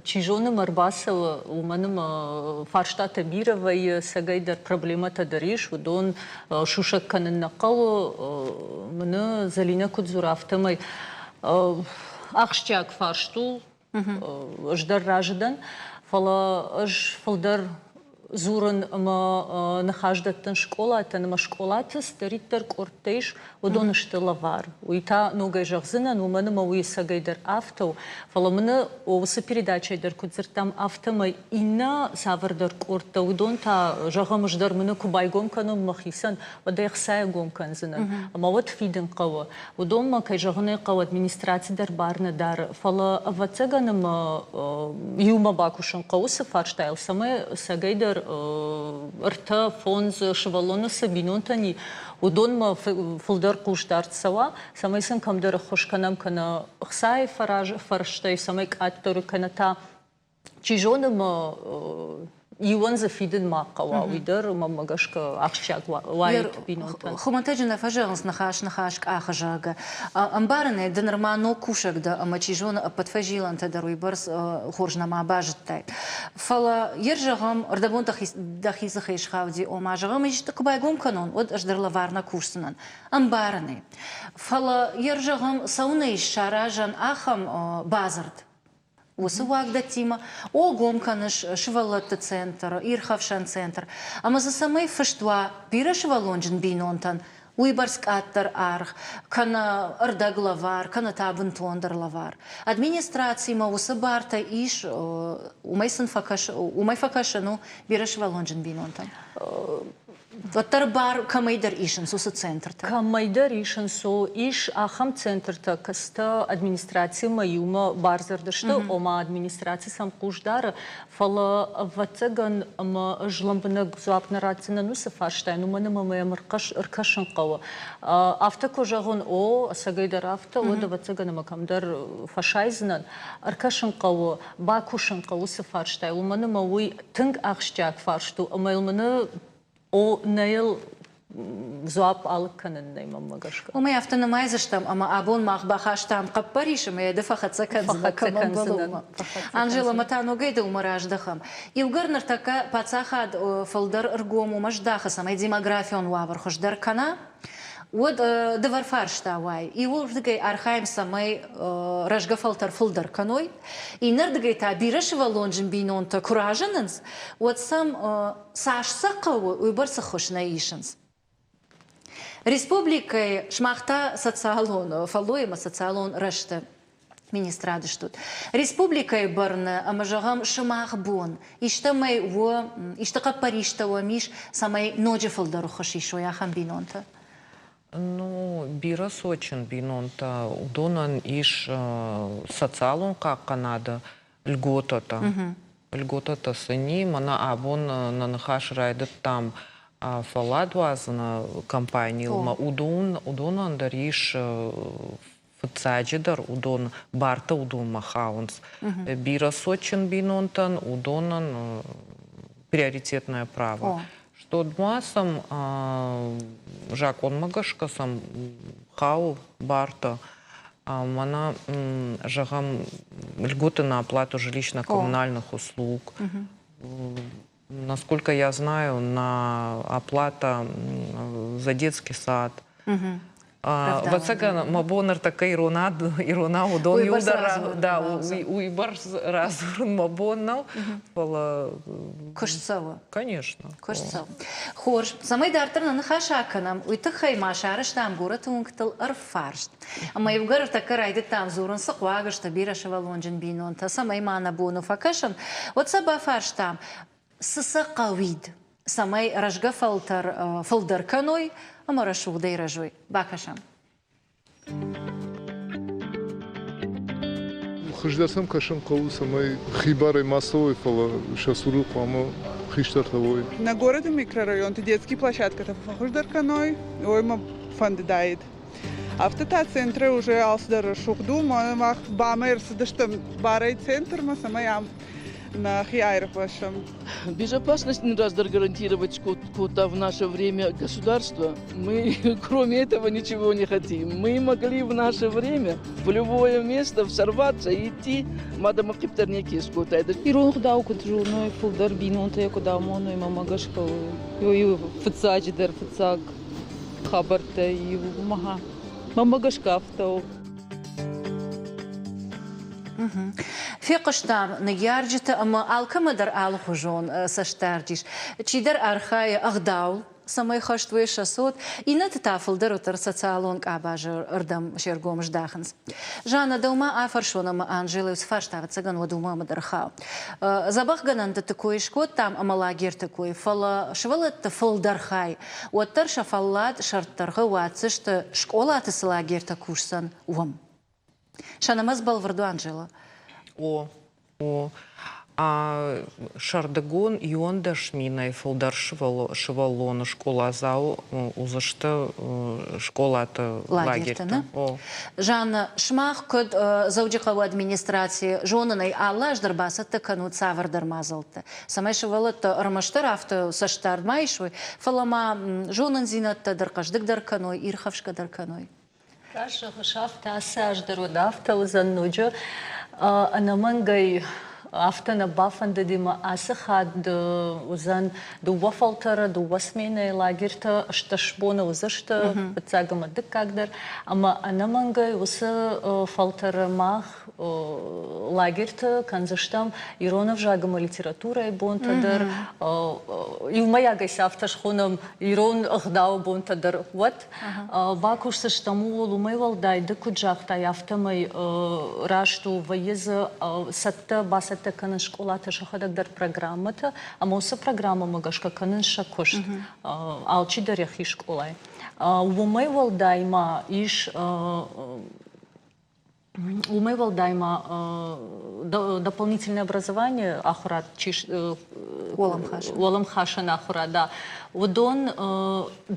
чи зоны, мӕ ӕрбацӕуы, уымӕн ӕмӕ фарстатӕ бирӕ вӕййы, цӕгӕйдӕр проблемӕтӕ дӕр ис, уыдон сусӕг кӕнын нӕ хъӕуы. Мӕнӕ Зӕлинӕ куыд дзуры, афтӕмӕй ахсджиаг фарст у, ӕз дӕр разы дӕн, фӕлӕ ӕз фылдӕр дзурын ӕмӕ ныхас дӕттын скъолатӕн ӕмӕ скъолаты цыдӕриддӕр къордтӕ ис, уыдон сты лӕвар. Уый та ногӕй зӕгъдзынӕн, уымӕн ӕмӕ уый ӕцӕгӕйдӕр афтӕ у. Фӕлӕ мын уыцы передачӕйы дӕр куыд дзырдтам, афтӕмӕй иннӕ цавӕрдӕр къордтӕ, уыдон та, зӕгъӕм, ӕз дӕр мын куы байгом кӕнон мӕхицӕн, уӕд ӕй ӕхцайӕ гом кӕндзынӕн. Ӕмӕ уӕд фидын хъӕуы. Уыдонмӕ, кӕй зӕгъын ӕй хъӕуы, администраци дӕр бар нӕ дары. Фӕлӕ, ӕвӕццӕгӕн, ӕмӕ иумӕ бакусын хъӕуы цы фарстайыл, цӕмӕй ӕцӕгӕйдӕр ӕртӕ, фондз сывӕллоны цы бинонтӕн и, уыдонмӕ фылдӕр хъусдард цӕуа, цӕмӕй сын кӕмдӕр ӕххуыс кӕнӕм кӕнӕ ӕхцайы фӕрӕзтӕй, цӕмӕй къаддӕр кӕнӕ та чи зоны мӕ иуӕн дзы фидын ма хъӕуа, уый дӕр мӕнмӕ гӕсгӕ ахсджиаг уаид бинонтӕн. Хуымӕтӕджы нӕ фӕзӕгъынц ныхас ныхас къахы, зӕгъгӕ. Ӕмбарын ӕй, ды нырма ног кусӕг дӕ ӕмӕ чи зоны ӕппӕт фӕзилӕнтӕ дӕр уыйбӕрц хорз нӕма базыдтай. Фӕлӕ йе зӕгъӕм, ӕрдӕбон дӕхи дзыхӕй схауди, ома зӕгъӕм, исты куы байгом кӕнон, уӕд ӕз дӕр лӕвар нӕ кусдзынӕн. Ӕмбарын ӕй. Фӕлӕ йе зӕгъӕм, цӕуынӕ ис саразӕн ахӕм бадзырд уыцы уагдӕттимӕ, о, гом кӕныс сывӕллӕтты центр, ирхӕфсӕн центр, ӕмӕ дзы цӕмӕй фыст уа бирӕсывӕллонджын бинонтӕн. Уыйбӕрц къаддӕр аргъ, кӕнӕ ӕрдӕг лӕвар, кӕнӕ та бынтондӕр лӕвар. Администрацимӕ уыцы бартӕ ис, уымӕй сын фӕкӕс, уымӕй фӕкӕсын у бирӕсывӕллонджын бинонтӕн. Уӕддӕр бар кӕмӕйдӕр исынц уыцы центртӕ. Кӕмӕйдӕр исынц, о, ис ахӕм центртӕ, кӕцытӕ администрациимӕ иумӕ бардзырд сты, ома администраци сӕм хъус дары, фӕлӕ, ӕвӕццӕгӕн, ӕмӕ ӕз лӕмбынӕг дзуапп нӕ ратдзынӕн уыцы фарстайӕн, уымӕн ӕмӕ мӕм ӕркӕсын хъӕуы. Афтӕ куы зӕгъон, о, ӕцӕгӕйдӕр афтӕ, уӕд, ӕвӕццӕгӕн, ӕмӕ кӕмдӕр фӕсайдзынӕн. Ӕркӕсын хъӕуы, бакусын хъӕуы уыцы фарстайыл, уымӕн ӕмӕ уый тынг ахсджиаг фарст у ӕмӕ йыл мын о нӕйыл дзуапп алыг кӕнын нӕй мӕнмӕ гӕсгӕ. Уымӕй афтӕ нымайдзыстӕм, ӕмӕ абон мах бахастам хъӕппӕрис ӕмӕ йӕ ды фӕхӕццӕ кӕндзынӕ кӕм ӕмбӕлы, уымӕ. Анжела, ӕмӕ та ногӕй дӕумӕ раздӕхӕм. Иугӕр ныртӕккӕ паддзахад фылдӕр ӕргом уымӕ здахы, цӕмӕй демографион уавӕр хуыздӕр кӕна, уӕд дывӕр фарста уай. Иуырдыгӕй архайӕм, цӕмӕй рӕзгӕ фӕлтӕр фылдӕр кӕной, иннӕрдыгӕй та бирӕсывӕллонджын бинонтӕ куы разынынц, уӕд сӕм цас сӕ хъӕуы, уыйбӕрц ӕххуыс нӕ исынц. Республикӕйы сымах та социалон фӕллой ӕмӕ социалон рӕзты министрады стут. Республикӕйы бӕрны ӕмӕ, зӕгъӕм, сымах бон истӕмӕй у, исты хъӕппӕристӕ уӕм ис, цӕмӕй ноджы фылдӕр ӕххуыс исой ахӕм бинонтӕ? Ну, бирӕ сочын бинонтӕ, уыдонӕн ис социалон хъахъхъӕнады льготӕтӕ. Льготӕтӕ сын и, мӕнӕ абон нӕ ныхас райдыдтам фӕлладуадзыны компанийыл, ӕмӕ уыдон, уыдонӕн дӕр ис фыццаджыдӕр уыдон бартӕ уыдонмӕ хауынц. Бирӕ сочын бинонтӕн уыдонӕн приоритетное право. Что ма сӕм закъонмӕ гӕсгӕ сӕм хауы бартӕ. Мӕнӕ, зӕгъӕм, льготы на оплату жилищно-коммунальных услуг. Насколько я знаю, на оплата за детский сад. Ӕвӕццӕгӕн, мӕ бон ӕртӕккӕ иронау уыдон иуылдӕр да, уыйбӕрц радзурын мӕ бон нӕу, фӕлӕ Куыст цӕуы. Конечно. Куыст цӕуы. Хорз. Цӕмӕй дарддӕр нӕ ныхас акӕнӕм, уый тыххӕй ма сарӕзтам горӕты уынгтыл ӕрфарст. Ӕмӕ иугӕр ӕртӕккӕ райдыдтам дзурын, цы хъуаг сты бирӕсывӕллонджын бинонтӕ, цӕмӕй ма нӕ бон у фӕкӕсын, уӕд сӕ бафарстам, цы сӕ хъӕуид, цӕмӕй рӕзгӕ фӕлтӕр фылдӕр кӕной ӕмӕ рӕсугъдӕй рӕзой. Бакӕсӕм. Хуыздӕр сӕм кӕсын хъӕуы, цӕмӕй хибарӕй ма цӕуой, фӕлӕ сӕ цуры хъуамӕ хистӕртӕ уой. Нӕ горӕты микрорайонты детский площадкӕтӕ фӕхуыздӕр кӕной, уый мӕ фӕндыдаид. Афтӕ та центры уже алцыдӕр рӕсугъд у. Мах БАМӕ ӕрцыдыстӕм барӕй центрмӕ, цӕмӕй ам нӕхи аирвӕзӕм. Безопасность не раз гарантировать кодта в наше время государство. Мы кроме этого ничего не хотим. Мы могли в наше время в любое место сорваться и идти. Мадам хъипдӕр скодтайдӕ. Ирон ӕгъдау куыд зоной, фылдӕр бинонтӕ куыд амоной, мӕмӕ гӕсгӕ фыццаджыдӕр фыццаг хабӕрттӕ иу мӕмӕ гӕсгӕ афтӕ у. Фехъуыстам ныййарджыты ӕмӕ алкӕмӕ дӕр алыхуызон цӕстдард ис. Чидӕр архайы ӕгъдауыл, цӕмӕй хӕст уой сӕ цот, иннӕты та фылдӕр уӕддӕр социалон къабазы рдӕм се ргом здахынц. Жанна, дӕумӕ афӕрсон ӕмӕ Анжелӕ уыцы фарста, ӕвӕццӕгӕн, уӕд уымӕ дӕр хауы. Дзӕбӕхгӕнӕнты кой скодтам ӕмӕ лагерты кой, фӕлӕ сывӕллӕтты фылдӕр хай уӕддӕр сӕ фӕллад сӕрддӕргъы уадздзысты скъолаты цы лагертӕ кусдзӕн, уым. Сӕ нымӕц бӕлвырд у, Анжела? О, о. А сӕрдыгон 11 минӕй фылдӕр сывӕллоны скъоладзау уыдзысты скъолаты лагерьты. Жанна, сымах куыд Дзӕуджыхъӕуы администраци зонын ӕй алы аз дӕр бацӕттӕ кӕнут цавӕрдӕр мадзӕлттӕ, цӕмӕй сывӕллӕттӕ ӕрмӕстдӕр афтӕ цӕстдард ма исой, фӕлӕ ма зонындзинӕдтӕ дӕр хъӕздыгдӕр кӕной, ирхӕфсгӕ дӕр кӕной? Раст зӕгъыс, афтӕ ацы аз дӕр уӕд афтӕ уыдзӕн ноджы ӕнӕмӕнгӕй. Афтӕ нӕ бафӕндыди мӕ ацы хатт уыдзӕн дыууӕ фӕлтӕры, дыууӕ сменӕйы лагерьтӕ 18 боны уыдзысты, фыццаг ӕмӕ дыккаг дӕр. Ӕмӕ ӕнӕмӕнгӕй уыцы фӕлтӕры мах лагерьты кӕндзыстӕм ирон ӕвзаг ӕмӕ литературӕйы бонтӕ дӕр, иумӕйагӕй сӕ афтӕ схонӕм ирон ӕгъдауы бонтӕ дӕр, уӕд Бакусдзыстӕм ууыл, уымӕй уӕлдай ды куыд загътай, афтӕмӕй раст у, вӕййы дзы цӕттӕ, бацӕттӕ кӕнын скъолатӕ сӕхӕдӕг дӕр программӕтӕ, ӕмӕ уыцы программӕмӕ гӕсгӕ кӕнынц сӕ куыст, алчидӕр йӕхи скъолайы. Уымӕй уӕлдай ма ис Уымӕй уӕлдай ма дополнительное образование ахуырад чи уӕлӕмхасӕн ахуырад, да, уыдон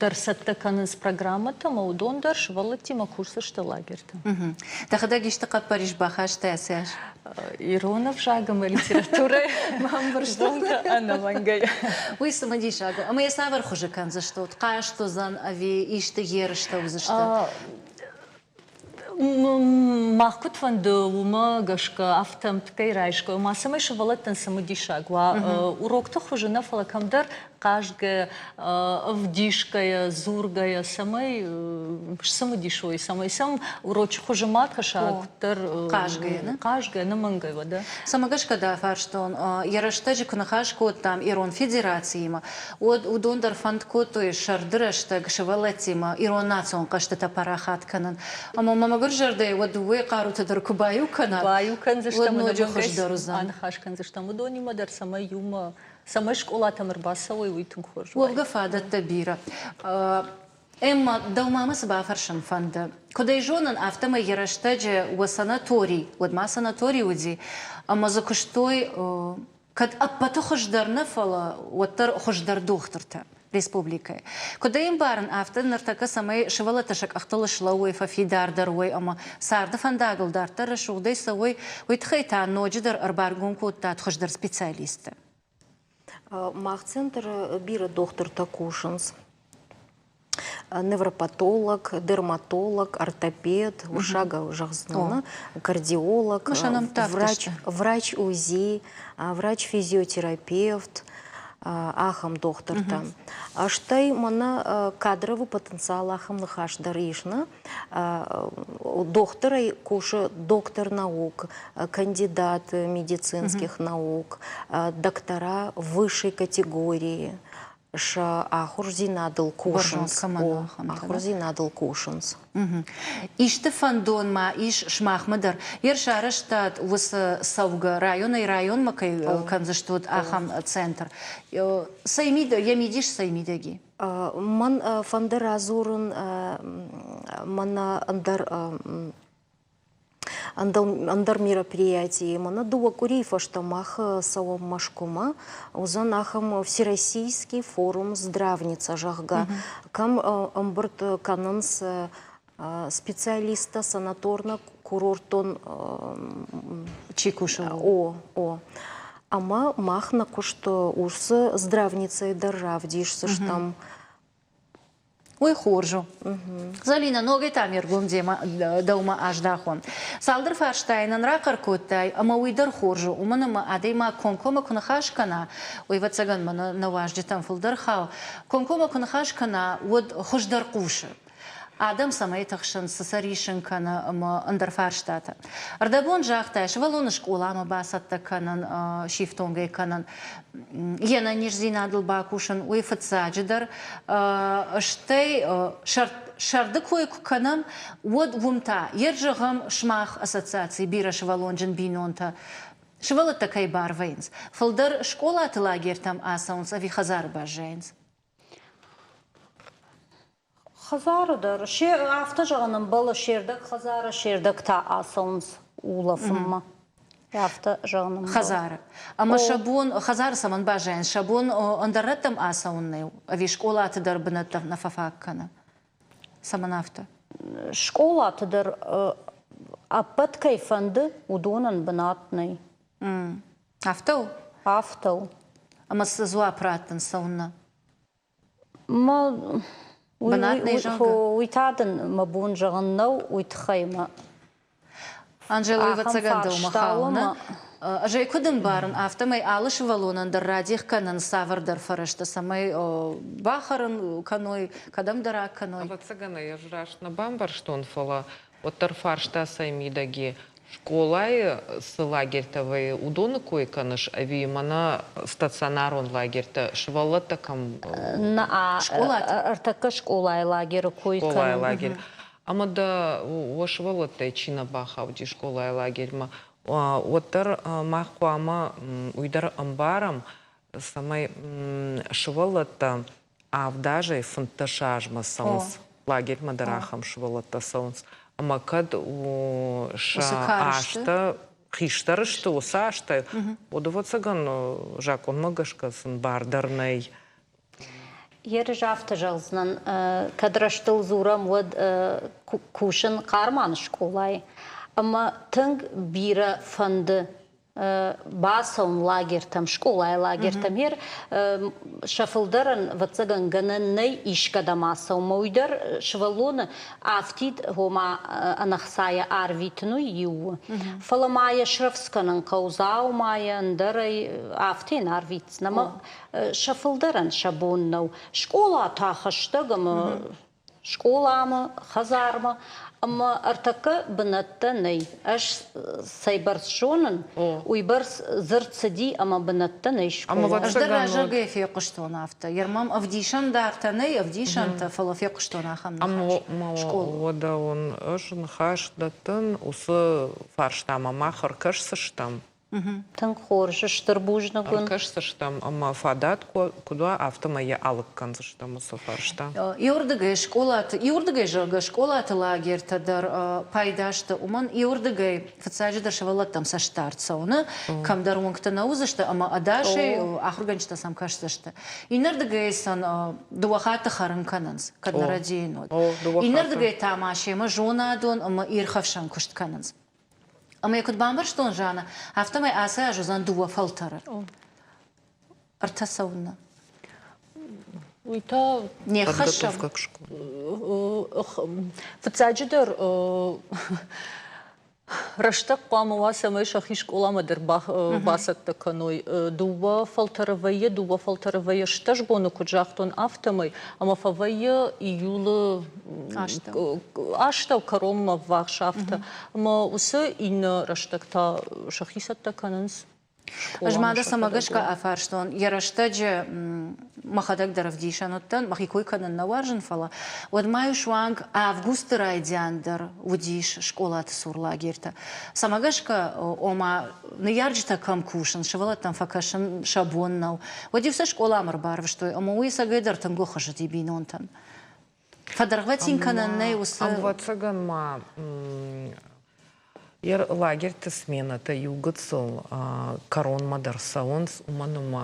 дӕр цӕттӕ кӕнынц программӕтӕ ӕмӕ уыдон дӕр сывӕллӕттимӕ кусдзысты лагерьты. Дӕхӕдӕг исты хъӕппӕрис бахастай ацы аз? Ирон ӕвзаг ӕмӕ литературӕйы бонтӕ ӕнӕмӕнгӕй. Уый цымыдисаг у. Ӕмӕ йӕ цавӕр хуызы кӕндзыстут? Хъазт уыдзӕн ӕви исты ерыстӕ уыдзысты? Мах куыд фӕнды, уымӕ гӕсгӕ афтӕ ӕмткӕй райсгӕ, ма цӕмӕй сывӕллӕттӕн цымыдисаг уа, урокты хуызы нӕ, фӕлӕ кӕмдӕр хъазгӕ, ӕвдисгӕйӕ, дзургӕйӕ, цӕмӕй сцымыдис уой, цӕмӕй сӕм урочы хуызы ма кӕса, куыддӕр хъазгӕйӕ, нӕ? Хъазгӕ, ӕнӕмӕнгӕй уӕдӕ. Цӕмӕ гӕсгӕ дӕ фарстон, йӕ рӕстӕджы куы ныхас кодтам Ирон Федерациимӕ, уӕд уыдон дӕр фӕнд кодтой сӕрды рӕстӕг сывӕллӕттимӕ ирон национ хъӕзтытӕ парахат кӕнын. Ӕмӕ мӕ мӕгуыр зӕрдӕйы уӕ дыууӕйы хъарутӕ дӕр куы баиу кӕнат, баиу кӕндзыстӕм, уӕд ноджы хуыздӕр уыдзӕн. Аныхас кӕндзыстӕм уыдонимӕ дӕр, цӕмӕй иумӕ, цӕмӕй скъолатӕм ӕрбацӕуой, уый тынг хорз уаид. Уӕвгӕ фадӕттӕ бирӕ. Эмма, дӕумӕ мӕ цы бафӕрсын фӕнды? Куыд ӕй зонын, афтӕмӕй йӕ рӕстӕджы уӕ санаторий, уӕд ма санаторий уыди, ӕмӕ дзы куыстой кӕд ӕппӕты хуыздӕр нӕ, фӕлӕ уӕддӕр хуыздӕр дохтыртӕ республикӕйы. Куыд ӕй ӕмбарын, афтӕ ныртӕккӕ цӕмӕй сывӕллӕттӕ сӕ къӕхтыл слӕууой, фӕфидардӕр уой ӕмӕ царды фӕндагыл дарддӕр рӕсугъдӕй цӕуой, уый тыххӕй та ноджыдӕр ӕрбаргом кодтат хуыздӕр специалистты. Мах центры бирӕ дохтыртӕ кусынц. Невропатолог, дерматолог, ортопед, уырыссагау зӕгъдзынӕн, кардиолог, врач, врач УЗИ, врач-физиотерапевт, ахӕм дохтыртӕ. Стӕй мӕнӕ кадровый потенциал ахӕм ныхас дӕр ис, нӕ? Дохтырӕй кусы доктор наук, кандидат медицинских наук, доктора высшей категории, сӕ ахуырдзинадыл кусынц. Ахуырдзинадыл кусынц. Исты фӕндон ма ис сымахмӕ дӕр? Йе сарӕзтат уыцы цӕугӕ районӕй районмӕ кӕй кӕндзыстут, ахӕм центр. Цӕй мидӕг, йӕ мидис цӕй мидӕг и? Мӕн фӕнды радзурын мӕнӕ ӕндӕр ӕндӕр мероприятийы. Мӕнӕ дыууӕ къуырийы фӕстӕ мах цӕуӕм Мӕскуымӕ. Уыдзӕн ахӕм Всероссийский форум «Здравница», зӕгъгӕ, кӕм ӕмбырд кӕнынц специалисттӕ санаторно-курортон чи кусы? О, о. Ӕмӕ мах нӕ куыст уыцы здравницӕйы дӕр равдисдзыстӕм. Уый хорз у. Залина, ногӕй та ме ргом дӕумӕ аздӕхон. Цалдӕр фарстайы нын рахъӕр кодтай, ӕмӕ уый дӕр хорз у, уымӕн ӕмӕ адӕймаг комкоммӕ куы ныхас кӕна, уый, ӕвӕццӕгӕн, мӕнӕ нӕ уазджытӕм фылдӕр хауы, комкоммӕ куы ныхас кӕна, уӕд хуыздӕр хъусы. Адӕм цӕмӕй тыхсынц, цы сӕ риссын кӕны ӕмӕ ӕндӕр фарстатӕ. Ӕрдӕбон загътай, сывӕллоны скъоламӕ бацӕттӕ кӕнын, сифтонгӕй кӕнын, йе нӕниздзинадыл бакусын, уый фыццаджыдӕр. Стӕй сӕрды кой куы кӕнӕм, уӕд уым та, йе зӕгъӕм, сымах ассоциацийы бирӕсывӕллонджын бинонтӕ сывӕллӕттӕ кӕй бар вӕййынц, фылдӕр скъолаты лагертӕм ацӕуынц ӕви хӕдзары баззайынц? Хӕдзары дӕр се афтӕ зӕгъын ӕмбӕлы, се рдӕг хӕдзары, се рдӕг та ацӕуынц улӕфынмӕ. Афтӕ зӕгъын ӕмбӕлы. Хӕдзары. Ӕмӕ сӕ бон хӕдзары цӕмӕн баззайынц? Сӕ бон ӕндӕр рӕттӕм ацӕуын нӕу? Ӕви скъолаты дӕр бынӕттӕ нӕ фӕфаг кӕны? Цӕмӕн афтӕ? Скъолаты дӕр ӕппӕт кӕй фӕнды, уыдонӕн бынат нӕй. Афтӕ у? Афтӕ у. Ӕмӕ цы дзуапп раттын цӕуыннӕ? Мӕ Бынат нӕй, зӕгъгӕ? Уый та дын мӕ бон зӕгъын нӕу, уый тыххӕй мӕ Анжела, ӕвӕццӕгӕн дӕумӕ хауы, нӕ? Ӕз ӕй куыд ӕмбарын, афтӕмӕй алы сывӕллонӕн дӕр радих кӕнынц цавӕрдӕр фӕрӕзтӕ, цӕмӕй бахӕрын кӕной, кӕдӕмдӕр акӕной. Ӕвӕццӕгӕн ӕй ӕз раст нӕ бамбӕрстон, фӕлӕ уӕддӕр фарста цӕй мидӕг и? Скъолайы цы лагерьтӕ вӕййы, уыдоны кой кӕныс ӕви мӕнӕ стационарон лагерьтӕ, сывӕллӕттӕ кӕм Нӕ, ӕртӕккӕ скъолайы лагеры кой кӕнын. Скъолайы лагерь. Ӕмӕ дӕ уӕ сывӕллӕттӕй чи нӕ бахауди скъолайы лагерьмӕ, уӕддӕр мах хъуамӕ уый дӕр ӕмбарӕм, цӕмӕй сывӕллӕттӕ авд азӕй 15 азмӕ цӕуынц, лагерьмӕ дӕр ахӕм сывӕллӕттӕ цӕуынц. Ӕмӕ кӕд сӕ азтӕ хистӕр сты уыцы азтӕ, уӕд, ӕвӕццӕгӕн, закъонмӕ гӕсгӕ сын бар дӕр нӕй. Ерыс афтӕ зӕгъдзынӕн, кӕд рӕстыл дзурӕм, уӕд кусын Хъарманы скъолайы ӕмӕ тынг бирӕ фӕнды бацӕуын лагертӕм, скъолайы лагертӕм. Ер сӕ фылдӕрӕн, ӕвӕццӕгӕн, гӕнӕн нӕй искӕдӕм ацӕуынмӕ. Уый дӕр сывӕллоны афтид, ома ӕнӕхцайӕ арвитын уый иу у. Фӕлӕ ма йӕ срӕвдз кӕнын хъӕуы дзаумайӕ, ӕндӕрӕй афтӕ йын арвитдзынӕ. Ӕмӕ сӕ фылдӕрӕн сӕ бон нӕу. Скъола та хӕстӕг ӕмӕ скъоламӕ, хӕдзармӕ ӕмӕ ӕртӕккӕ бынӕттӕ нӕй. Ӕз цӕйбӕрц зонын, уыйбӕрц дзырд цыди ӕмӕ бынӕттӕ нӕй скъолайы. Ӕз дӕр разӕгӕй фехъуыстон афтӕ. Йер мӕм ӕвдисӕндартӕ нӕй, ӕвдисӕнтӕ, фӕлӕ фехъуыстон ахӕм ныхас. Скъола. Уӕдӕ уын ӕз ныхас дӕттын, уыцы фарстамӕ мах ӕркӕсдзыстӕм. Тынг хорз, стыр бузныг уын. Ӕркӕсдзыстӕм ӕмӕ фадат куыд уа, афтӕмӕй йӕ алыг кӕндзыстӕм уыцы фарста. Иуырдыгӕй скъолаты, иуырдыгӕй, зӕгъгӕ, скъолаты лагертӕ дӕр пайда сты, уымӕн иуырдыгӕй фыццаджыдӕр сывӕллӕттӕм цӕстдард цӕуыны, кӕмдӕр уынгты нӕ уыдзысты ӕмӕ ӕдасӕй ахуыргӕнджытӕ сӕм кӕсдзысты. Иннӕрдыгӕй сын дыууӕ хатты хӕрын кӕнынц, кӕд нӕ рӕдийын уӕд. Иннӕрдыгӕй та ма семӕ зонадон ӕмӕ ирхӕфсӕн куыст кӕнынц. Ӕмӕ йӕ куыд бамбӕрстон, Жанна, афтӕмӕй ацы аз уыдзӕн дыууӕ фӕлтӕры. Ӕртӕ цӕуыннӕ? Уый та не ххӕссӕм. Фыццаджыдӕр рӕстӕг хъуамӕ уа, цӕмӕй сӕхи скъоламӕ дӕр бацӕттӕ кӕной. Дыууӕ фӕлтӕры вӕййы, дыууӕ фӕлтӕры вӕййы стӕс боны, куыд загътон, афтӕмӕй, ӕмӕ фӕвӕййы июлы астӕу кӕронмӕ ввахс афтӕ. Ӕмӕ уыцы иннӕ рӕстӕг та сӕхи цӕттӕ кӕнынц. Ӕз ма дӕ цӕмӕ гӕсгӕ афарстон, йӕ рӕстӕджы мӕхӕдӕг дӕр ӕвдисӕн уыдтӕн, мӕхи кой кӕнын нӕ уарзын, фӕлӕ уӕд ма-иу суанг августы райдиан дӕр уыдис скъолаты цур лагертӕ. Цӕмӕ гӕсгӕ, ома, ныййарджытӕ кӕм кусынц, сывӕллӕттӕм фӕкӕсын сӕ бон нӕу, уӕд-иу сӕ скъоламӕ ӕрбарвыстой, ӕмӕ уый ӕцӕгӕйдӕр тынг ӕххуыс уыди бинонтӕн. Фӕдӕргъвӕтин кӕнӕн нӕй уыцы... Ӕвӕццӕгӕн ма йӕ лагерьты сменӕтӕ иу гыццыл кӕронмӕ дӕр цӕуынц, уымӕн ӕмӕ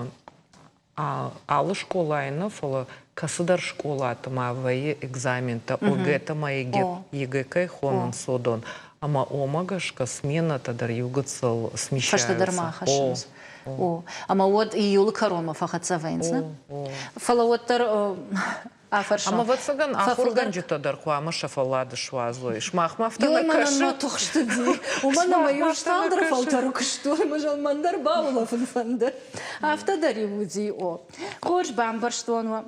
алы скъолайы нӕ, фӕлӕ кӕцыдӕр скъолаты ма вӕййы экзаментӕ, ОГЭ-тӕ ӕмӕ ЕГЭ кӕй хонынц, уыдон. Ӕмӕ уымӕ гӕсгӕ сменӕтӕ дӕр иу гыццыл смещаются. Фӕстӕдӕр ма ахӕссынц. О, ӕмӕ уӕд июлы кӕронмӕ фӕхӕццӕ вӕййынц, нӕ? Фӕлӕ уӕддӕр афӕрсон. Ӕмӕ ӕвӕццӕгӕн ахуыргӕнджытӕ дӕр хъуамӕ сӕ фӕллад суадзой. Сымахмӕ афтӕ нӕ кӕсы? Мӕнмӕ тыхстыди. Уымӕн ӕмӕ иу цалдӕр фӕлтӕры куыстон, ӕмӕ мӕн дӕр баулӕфын фӕнды. Афтӕ дӕр-иу уыди, о. Хорз, бамбӕрстон уӕ.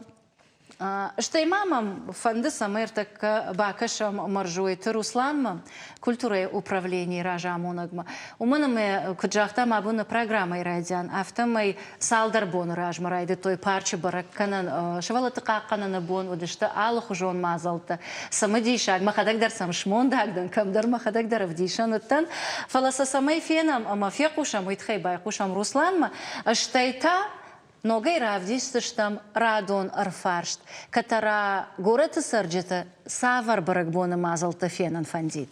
Стӕй ма мӕм фӕнды, цӕмӕй ӕртӕккӕ бакӕсӕм Мӕрзойты Русланмӕ, культурӕйы управленийы разамонӕгмӕ. Уымӕн ӕмӕ, куыд загътам абоны программӕйы райдиан, афтӕмӕй цалдӕр боны размӕ райдыдтой парчы бӕрӕг кӕнын сывӕллӕтты хъахъхъӕныны бон, уыдысты алыхуызон мадзӕлттӕ. Цымыдисаг, мӕхӕдӕг дӕр сӕм смондаг дӕн, кӕмдӕр мӕхӕдӕг дӕр ӕвдисӕн уыдтӕн. Фӕлӕ сӕ цӕмӕй фенӕм ӕмӕ фехъусӕм, уый тыххӕй байхъусӕм Русланмӕ, стӕй та ногӕй равдисдзыстӕм радон ӕрфарст, кӕддӕра горӕты цӕрджыты цавӕр бӕрӕгбоны мадзӕлттӕ фенын фӕндид.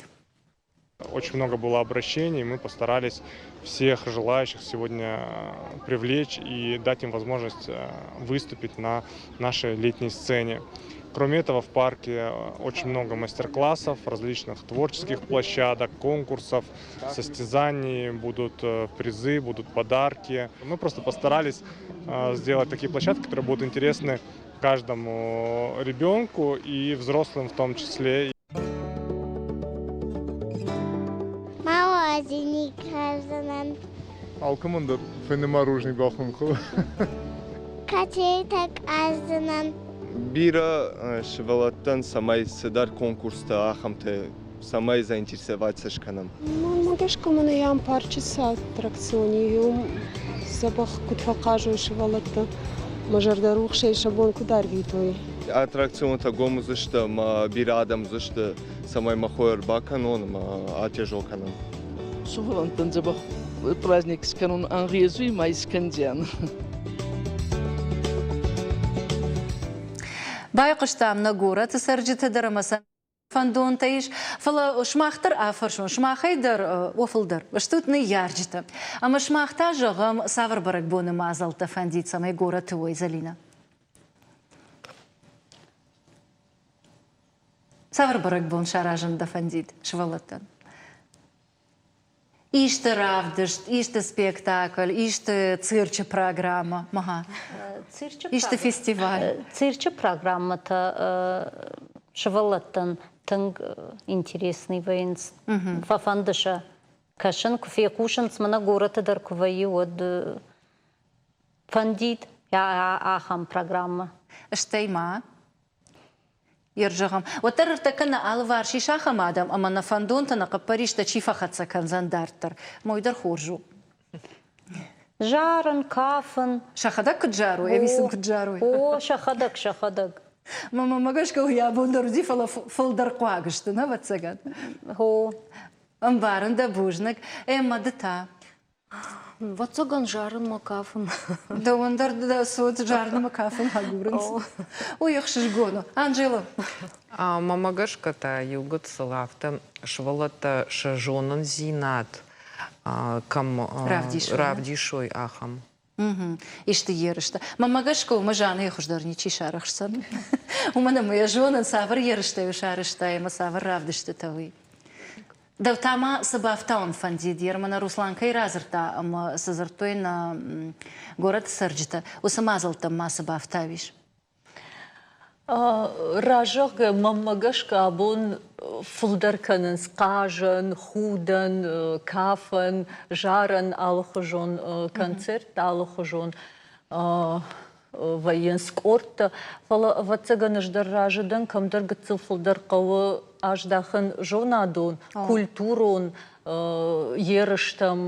Очень много было обращений, мы постарались всех желающих сегодня привлечь и дать им возможность выступить на нашей летней сцене. Кроме этого, в парке очень много мастер-классов, различных творческих площадок, конкурсов, состязаний, будут призы, будут подарки. Мы просто постарались сделать такие площадки, которые будут интересны каждому ребенку и взрослым в том числе. Мӕ уарзини кӕрдзынӕн. Алкӕмӕн дӕр фӕнды мороженое балхӕнын хъӕуы. Качелитӕ къаздзынӕн. Бирӕ сывӕллӕттӕн цӕмӕй цыдӕр конкурстӕ ахӕмтӕ цӕмӕй заинтересоваться скӕнӕм. Мӕнмӕ гӕсгӕ мӕнӕ ам парчы цы аттракцион и, уым дзӕбӕх куыд фӕхъазой сывӕллӕттӕ, мӕ зӕрдӕрухсӕй сӕ бон куыд арвитой. Аттракционтӕ гом уыдзысты ӕмӕ бирӕ адӕм уыдзысты, цӕмӕй мӕ хой ӕрбакӕнон ӕмӕ атезгъо кӕнон. Сывӕллӕттӕн дзӕбӕх праздник скӕнун ӕнгъезуй ма искӕндзиан. Байхъуыстам нӕ горӕты цӕрджыты дӕр ӕмӕ сӕ фӕндонтӕ ис, фӕлӕ сымах дӕр афӕрсон, сымахӕй дӕр о фылдӕр стут ныййарджытӕ. Ӕмӕ сымах та зӕгъӕм, цавӕр бӕрӕгбоны мадзӕлттӕ фӕндид, цӕмӕй горӕты уой, Зӕлинӕ? Цавӕр бӕрӕгбон саразын дӕ фӕндид сывӕллӕттӕн? Исты равдыст, исты спектакль, исты цирчы программӕ, мага. Исты фестиваль. Цирчы программӕтӕ сывӕллӕттӕн тынг интересный вӕййынц. Фӕфӕнды сӕ кӕсын, куы фехъусынц, мӕнӕ горӕты дӕр куы вӕййы, уӕд фӕндид ахӕм программӕ. Стӕй ма Зӕгъӕм, уӕддӕр ӕртӕккӕ нӕ алыварс ис ахӕм адӕм, ӕмӕ нӕ фӕндонтӕ, нӕ хъӕппӕристӕ чи фӕхӕццӕ кӕндзӕн дарддӕр. Мой дӕр хорз у. Зарын, кафын. Сӕхӕдӕг куыд зарой, ӕви сын куыд зарой? О, сӕхӕдӕг, сӕхӕдӕг. Мӕ гӕсгӕ уый абон дӕр уыди, фӕлӕ фылдӕр хъуаг сты, нӕ, ӕвӕццӕгӕн? О. Ӕмбарын дӕ, бузныг. Ӕмӕ ды та? Ӕвӕццӕгӕн зарынмӕ кафын. Дӕуӕн дӕр дӕ цот зарынмӕ кафын агурынц. Уый ӕхсызгон у. Анжела. Мӕмӕ гӕсгӕ та иу гыццыл афтӕ сывӕллӕттӕ сӕ зонындзинад кӕм равдисой, ахӕм. Исты ерыстӕ. Мӕнмӕ гӕсгӕ уымӕ Жаннӕйы хуыздӕр ничи сарӕхсдзӕн. Уымӕн ӕмӕ йӕ зонын, цавӕр ерыстӕ-иу сарӕзтай ӕмӕ цавӕр равдыстытӕ, уый. Дӕу та ма цы бафтауын фӕндид, Ермана Руслан кӕй радзырдта ӕмӕ цы дзырдтой нӕ горӕты цӕрджытӕ, уыцы мадзӕлттӕм ма цы бафтауис? Разӕгъгӕ, мӕнмӕ гӕсгӕ абон фылдӕр кӕнынц хъазӕн, худӕн, кафӕн, зарӕн алыхуызон концерттӕ, алыхуызон вӕййынц къордтӕ, фӕлӕ, ӕвӕццӕгӕн, ӕз дӕр разы дӕн, кӕмдӕр гыццыл фылдӕр хъӕуы аздахын зонадон, культурон ерыстӕм,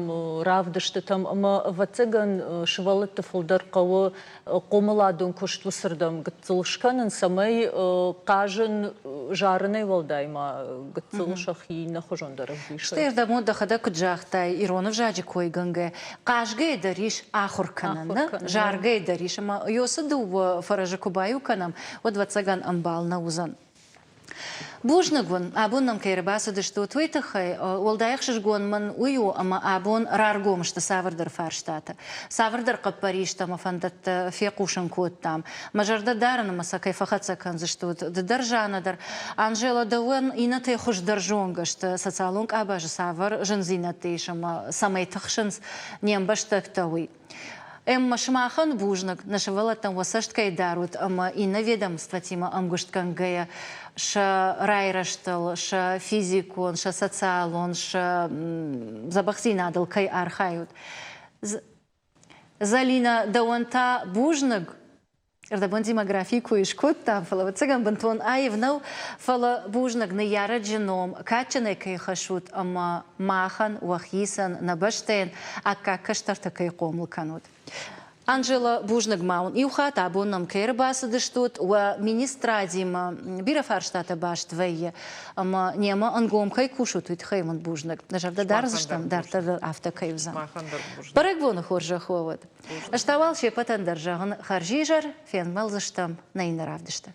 равдыстытӕм ӕмӕ, ӕвӕццӕгӕн, сывӕллӕтты фылдӕр хъӕуы хъомыладон куыст уыцырдӕм гыццыл скӕнын, цӕмӕй хъазын зарынӕй уӕлдай ма гыццыл сӕхи иннӕхуызондӕр ӕвдисой. Стӕй ӕрдӕбон дӕхӕдӕг куыд загътай, ирон ӕвзаджы койгӕнгӕ, хъазгӕйӕ дӕр ис ахуыр кӕнӕн, нӕ? Заргӕйӕ дӕр ис, ӕмӕ ёсы дыууӕ фӕрӕзы куы баиу кӕнӕм, уӕд, ӕвӕццӕгӕн, ӕмбал нӕ уыдзӕн. Бузныг уын, абон нӕм кӕй ӕрбацыдыстут, уый тыххӕй. Уӕлдай ӕхсызгон мын уый у, ӕмӕ абон раргом сты цавӕрдӕр фарстатӕ, цавӕрдӕр хъӕппӕристӕ ӕмӕ фӕндӕттӕ фехъусын кодтам. Мӕ зӕрдӕ дарын ӕмӕ сӕ кӕй фӕхӕццӕ кӕндзыстут ды дӕр, Жаннӕ дӕр. Анжела, дӕуӕн иннӕтӕй хуыздӕр зонгӕ сты, социалон къабазы цавӕр зындзинӕдтӕ ис ӕмӕ цӕмӕй тыхсынц не мбӕстӕгтӕ, уый. Эммӕ, сымахӕн бузныг, нӕ сывӕллӕттӕн уӕ цӕст кӕй дарут ӕмӕ иннӕ ведомствотимӕ ӕмгуыстгӕнгӕйӕ сӕ райрӕзтыл, сӕ физикон, сӕ социалон, сӕ дзӕбӕхдзинадыл кӕй архайут. Зӕлинӕ, дӕуӕн та бузныг, Ӕрдӕбон демографийы кой скодтам, фӕлӕ ӕвӕццӕгӕн бынтон аив нӕу, фӕлӕ бузныг ныййарӕджы ном кадджынӕй кӕй хӕссут ӕмӕ махӕн, уӕхицӕн, нӕ бӕстӕйӕн аккаг кӕстӕртӕ кӕй хъомыл кӕнут. Анжела, бузныг ма уын иу хатт, абон нӕм кӕй ӕрбацыдыстут, уӕ министрадимӕ бирӕ фарстатӕ баст вӕййы ӕмӕ немӕ ӕнгом кӕй кусут, уый тыххӕй уын бузныг. Нӕ зӕрдӕ дардзыстӕм, дарддӕр дӕр афтӕ кӕй уыдзӕн. Бӕрӕгбоны хорзӕх уӕ уӕд! Ӕз та уал се ппӕтӕн дӕр зӕгъын хӕрзизӕр, фембӕлдзыстӕм нӕ иннӕ равдысты.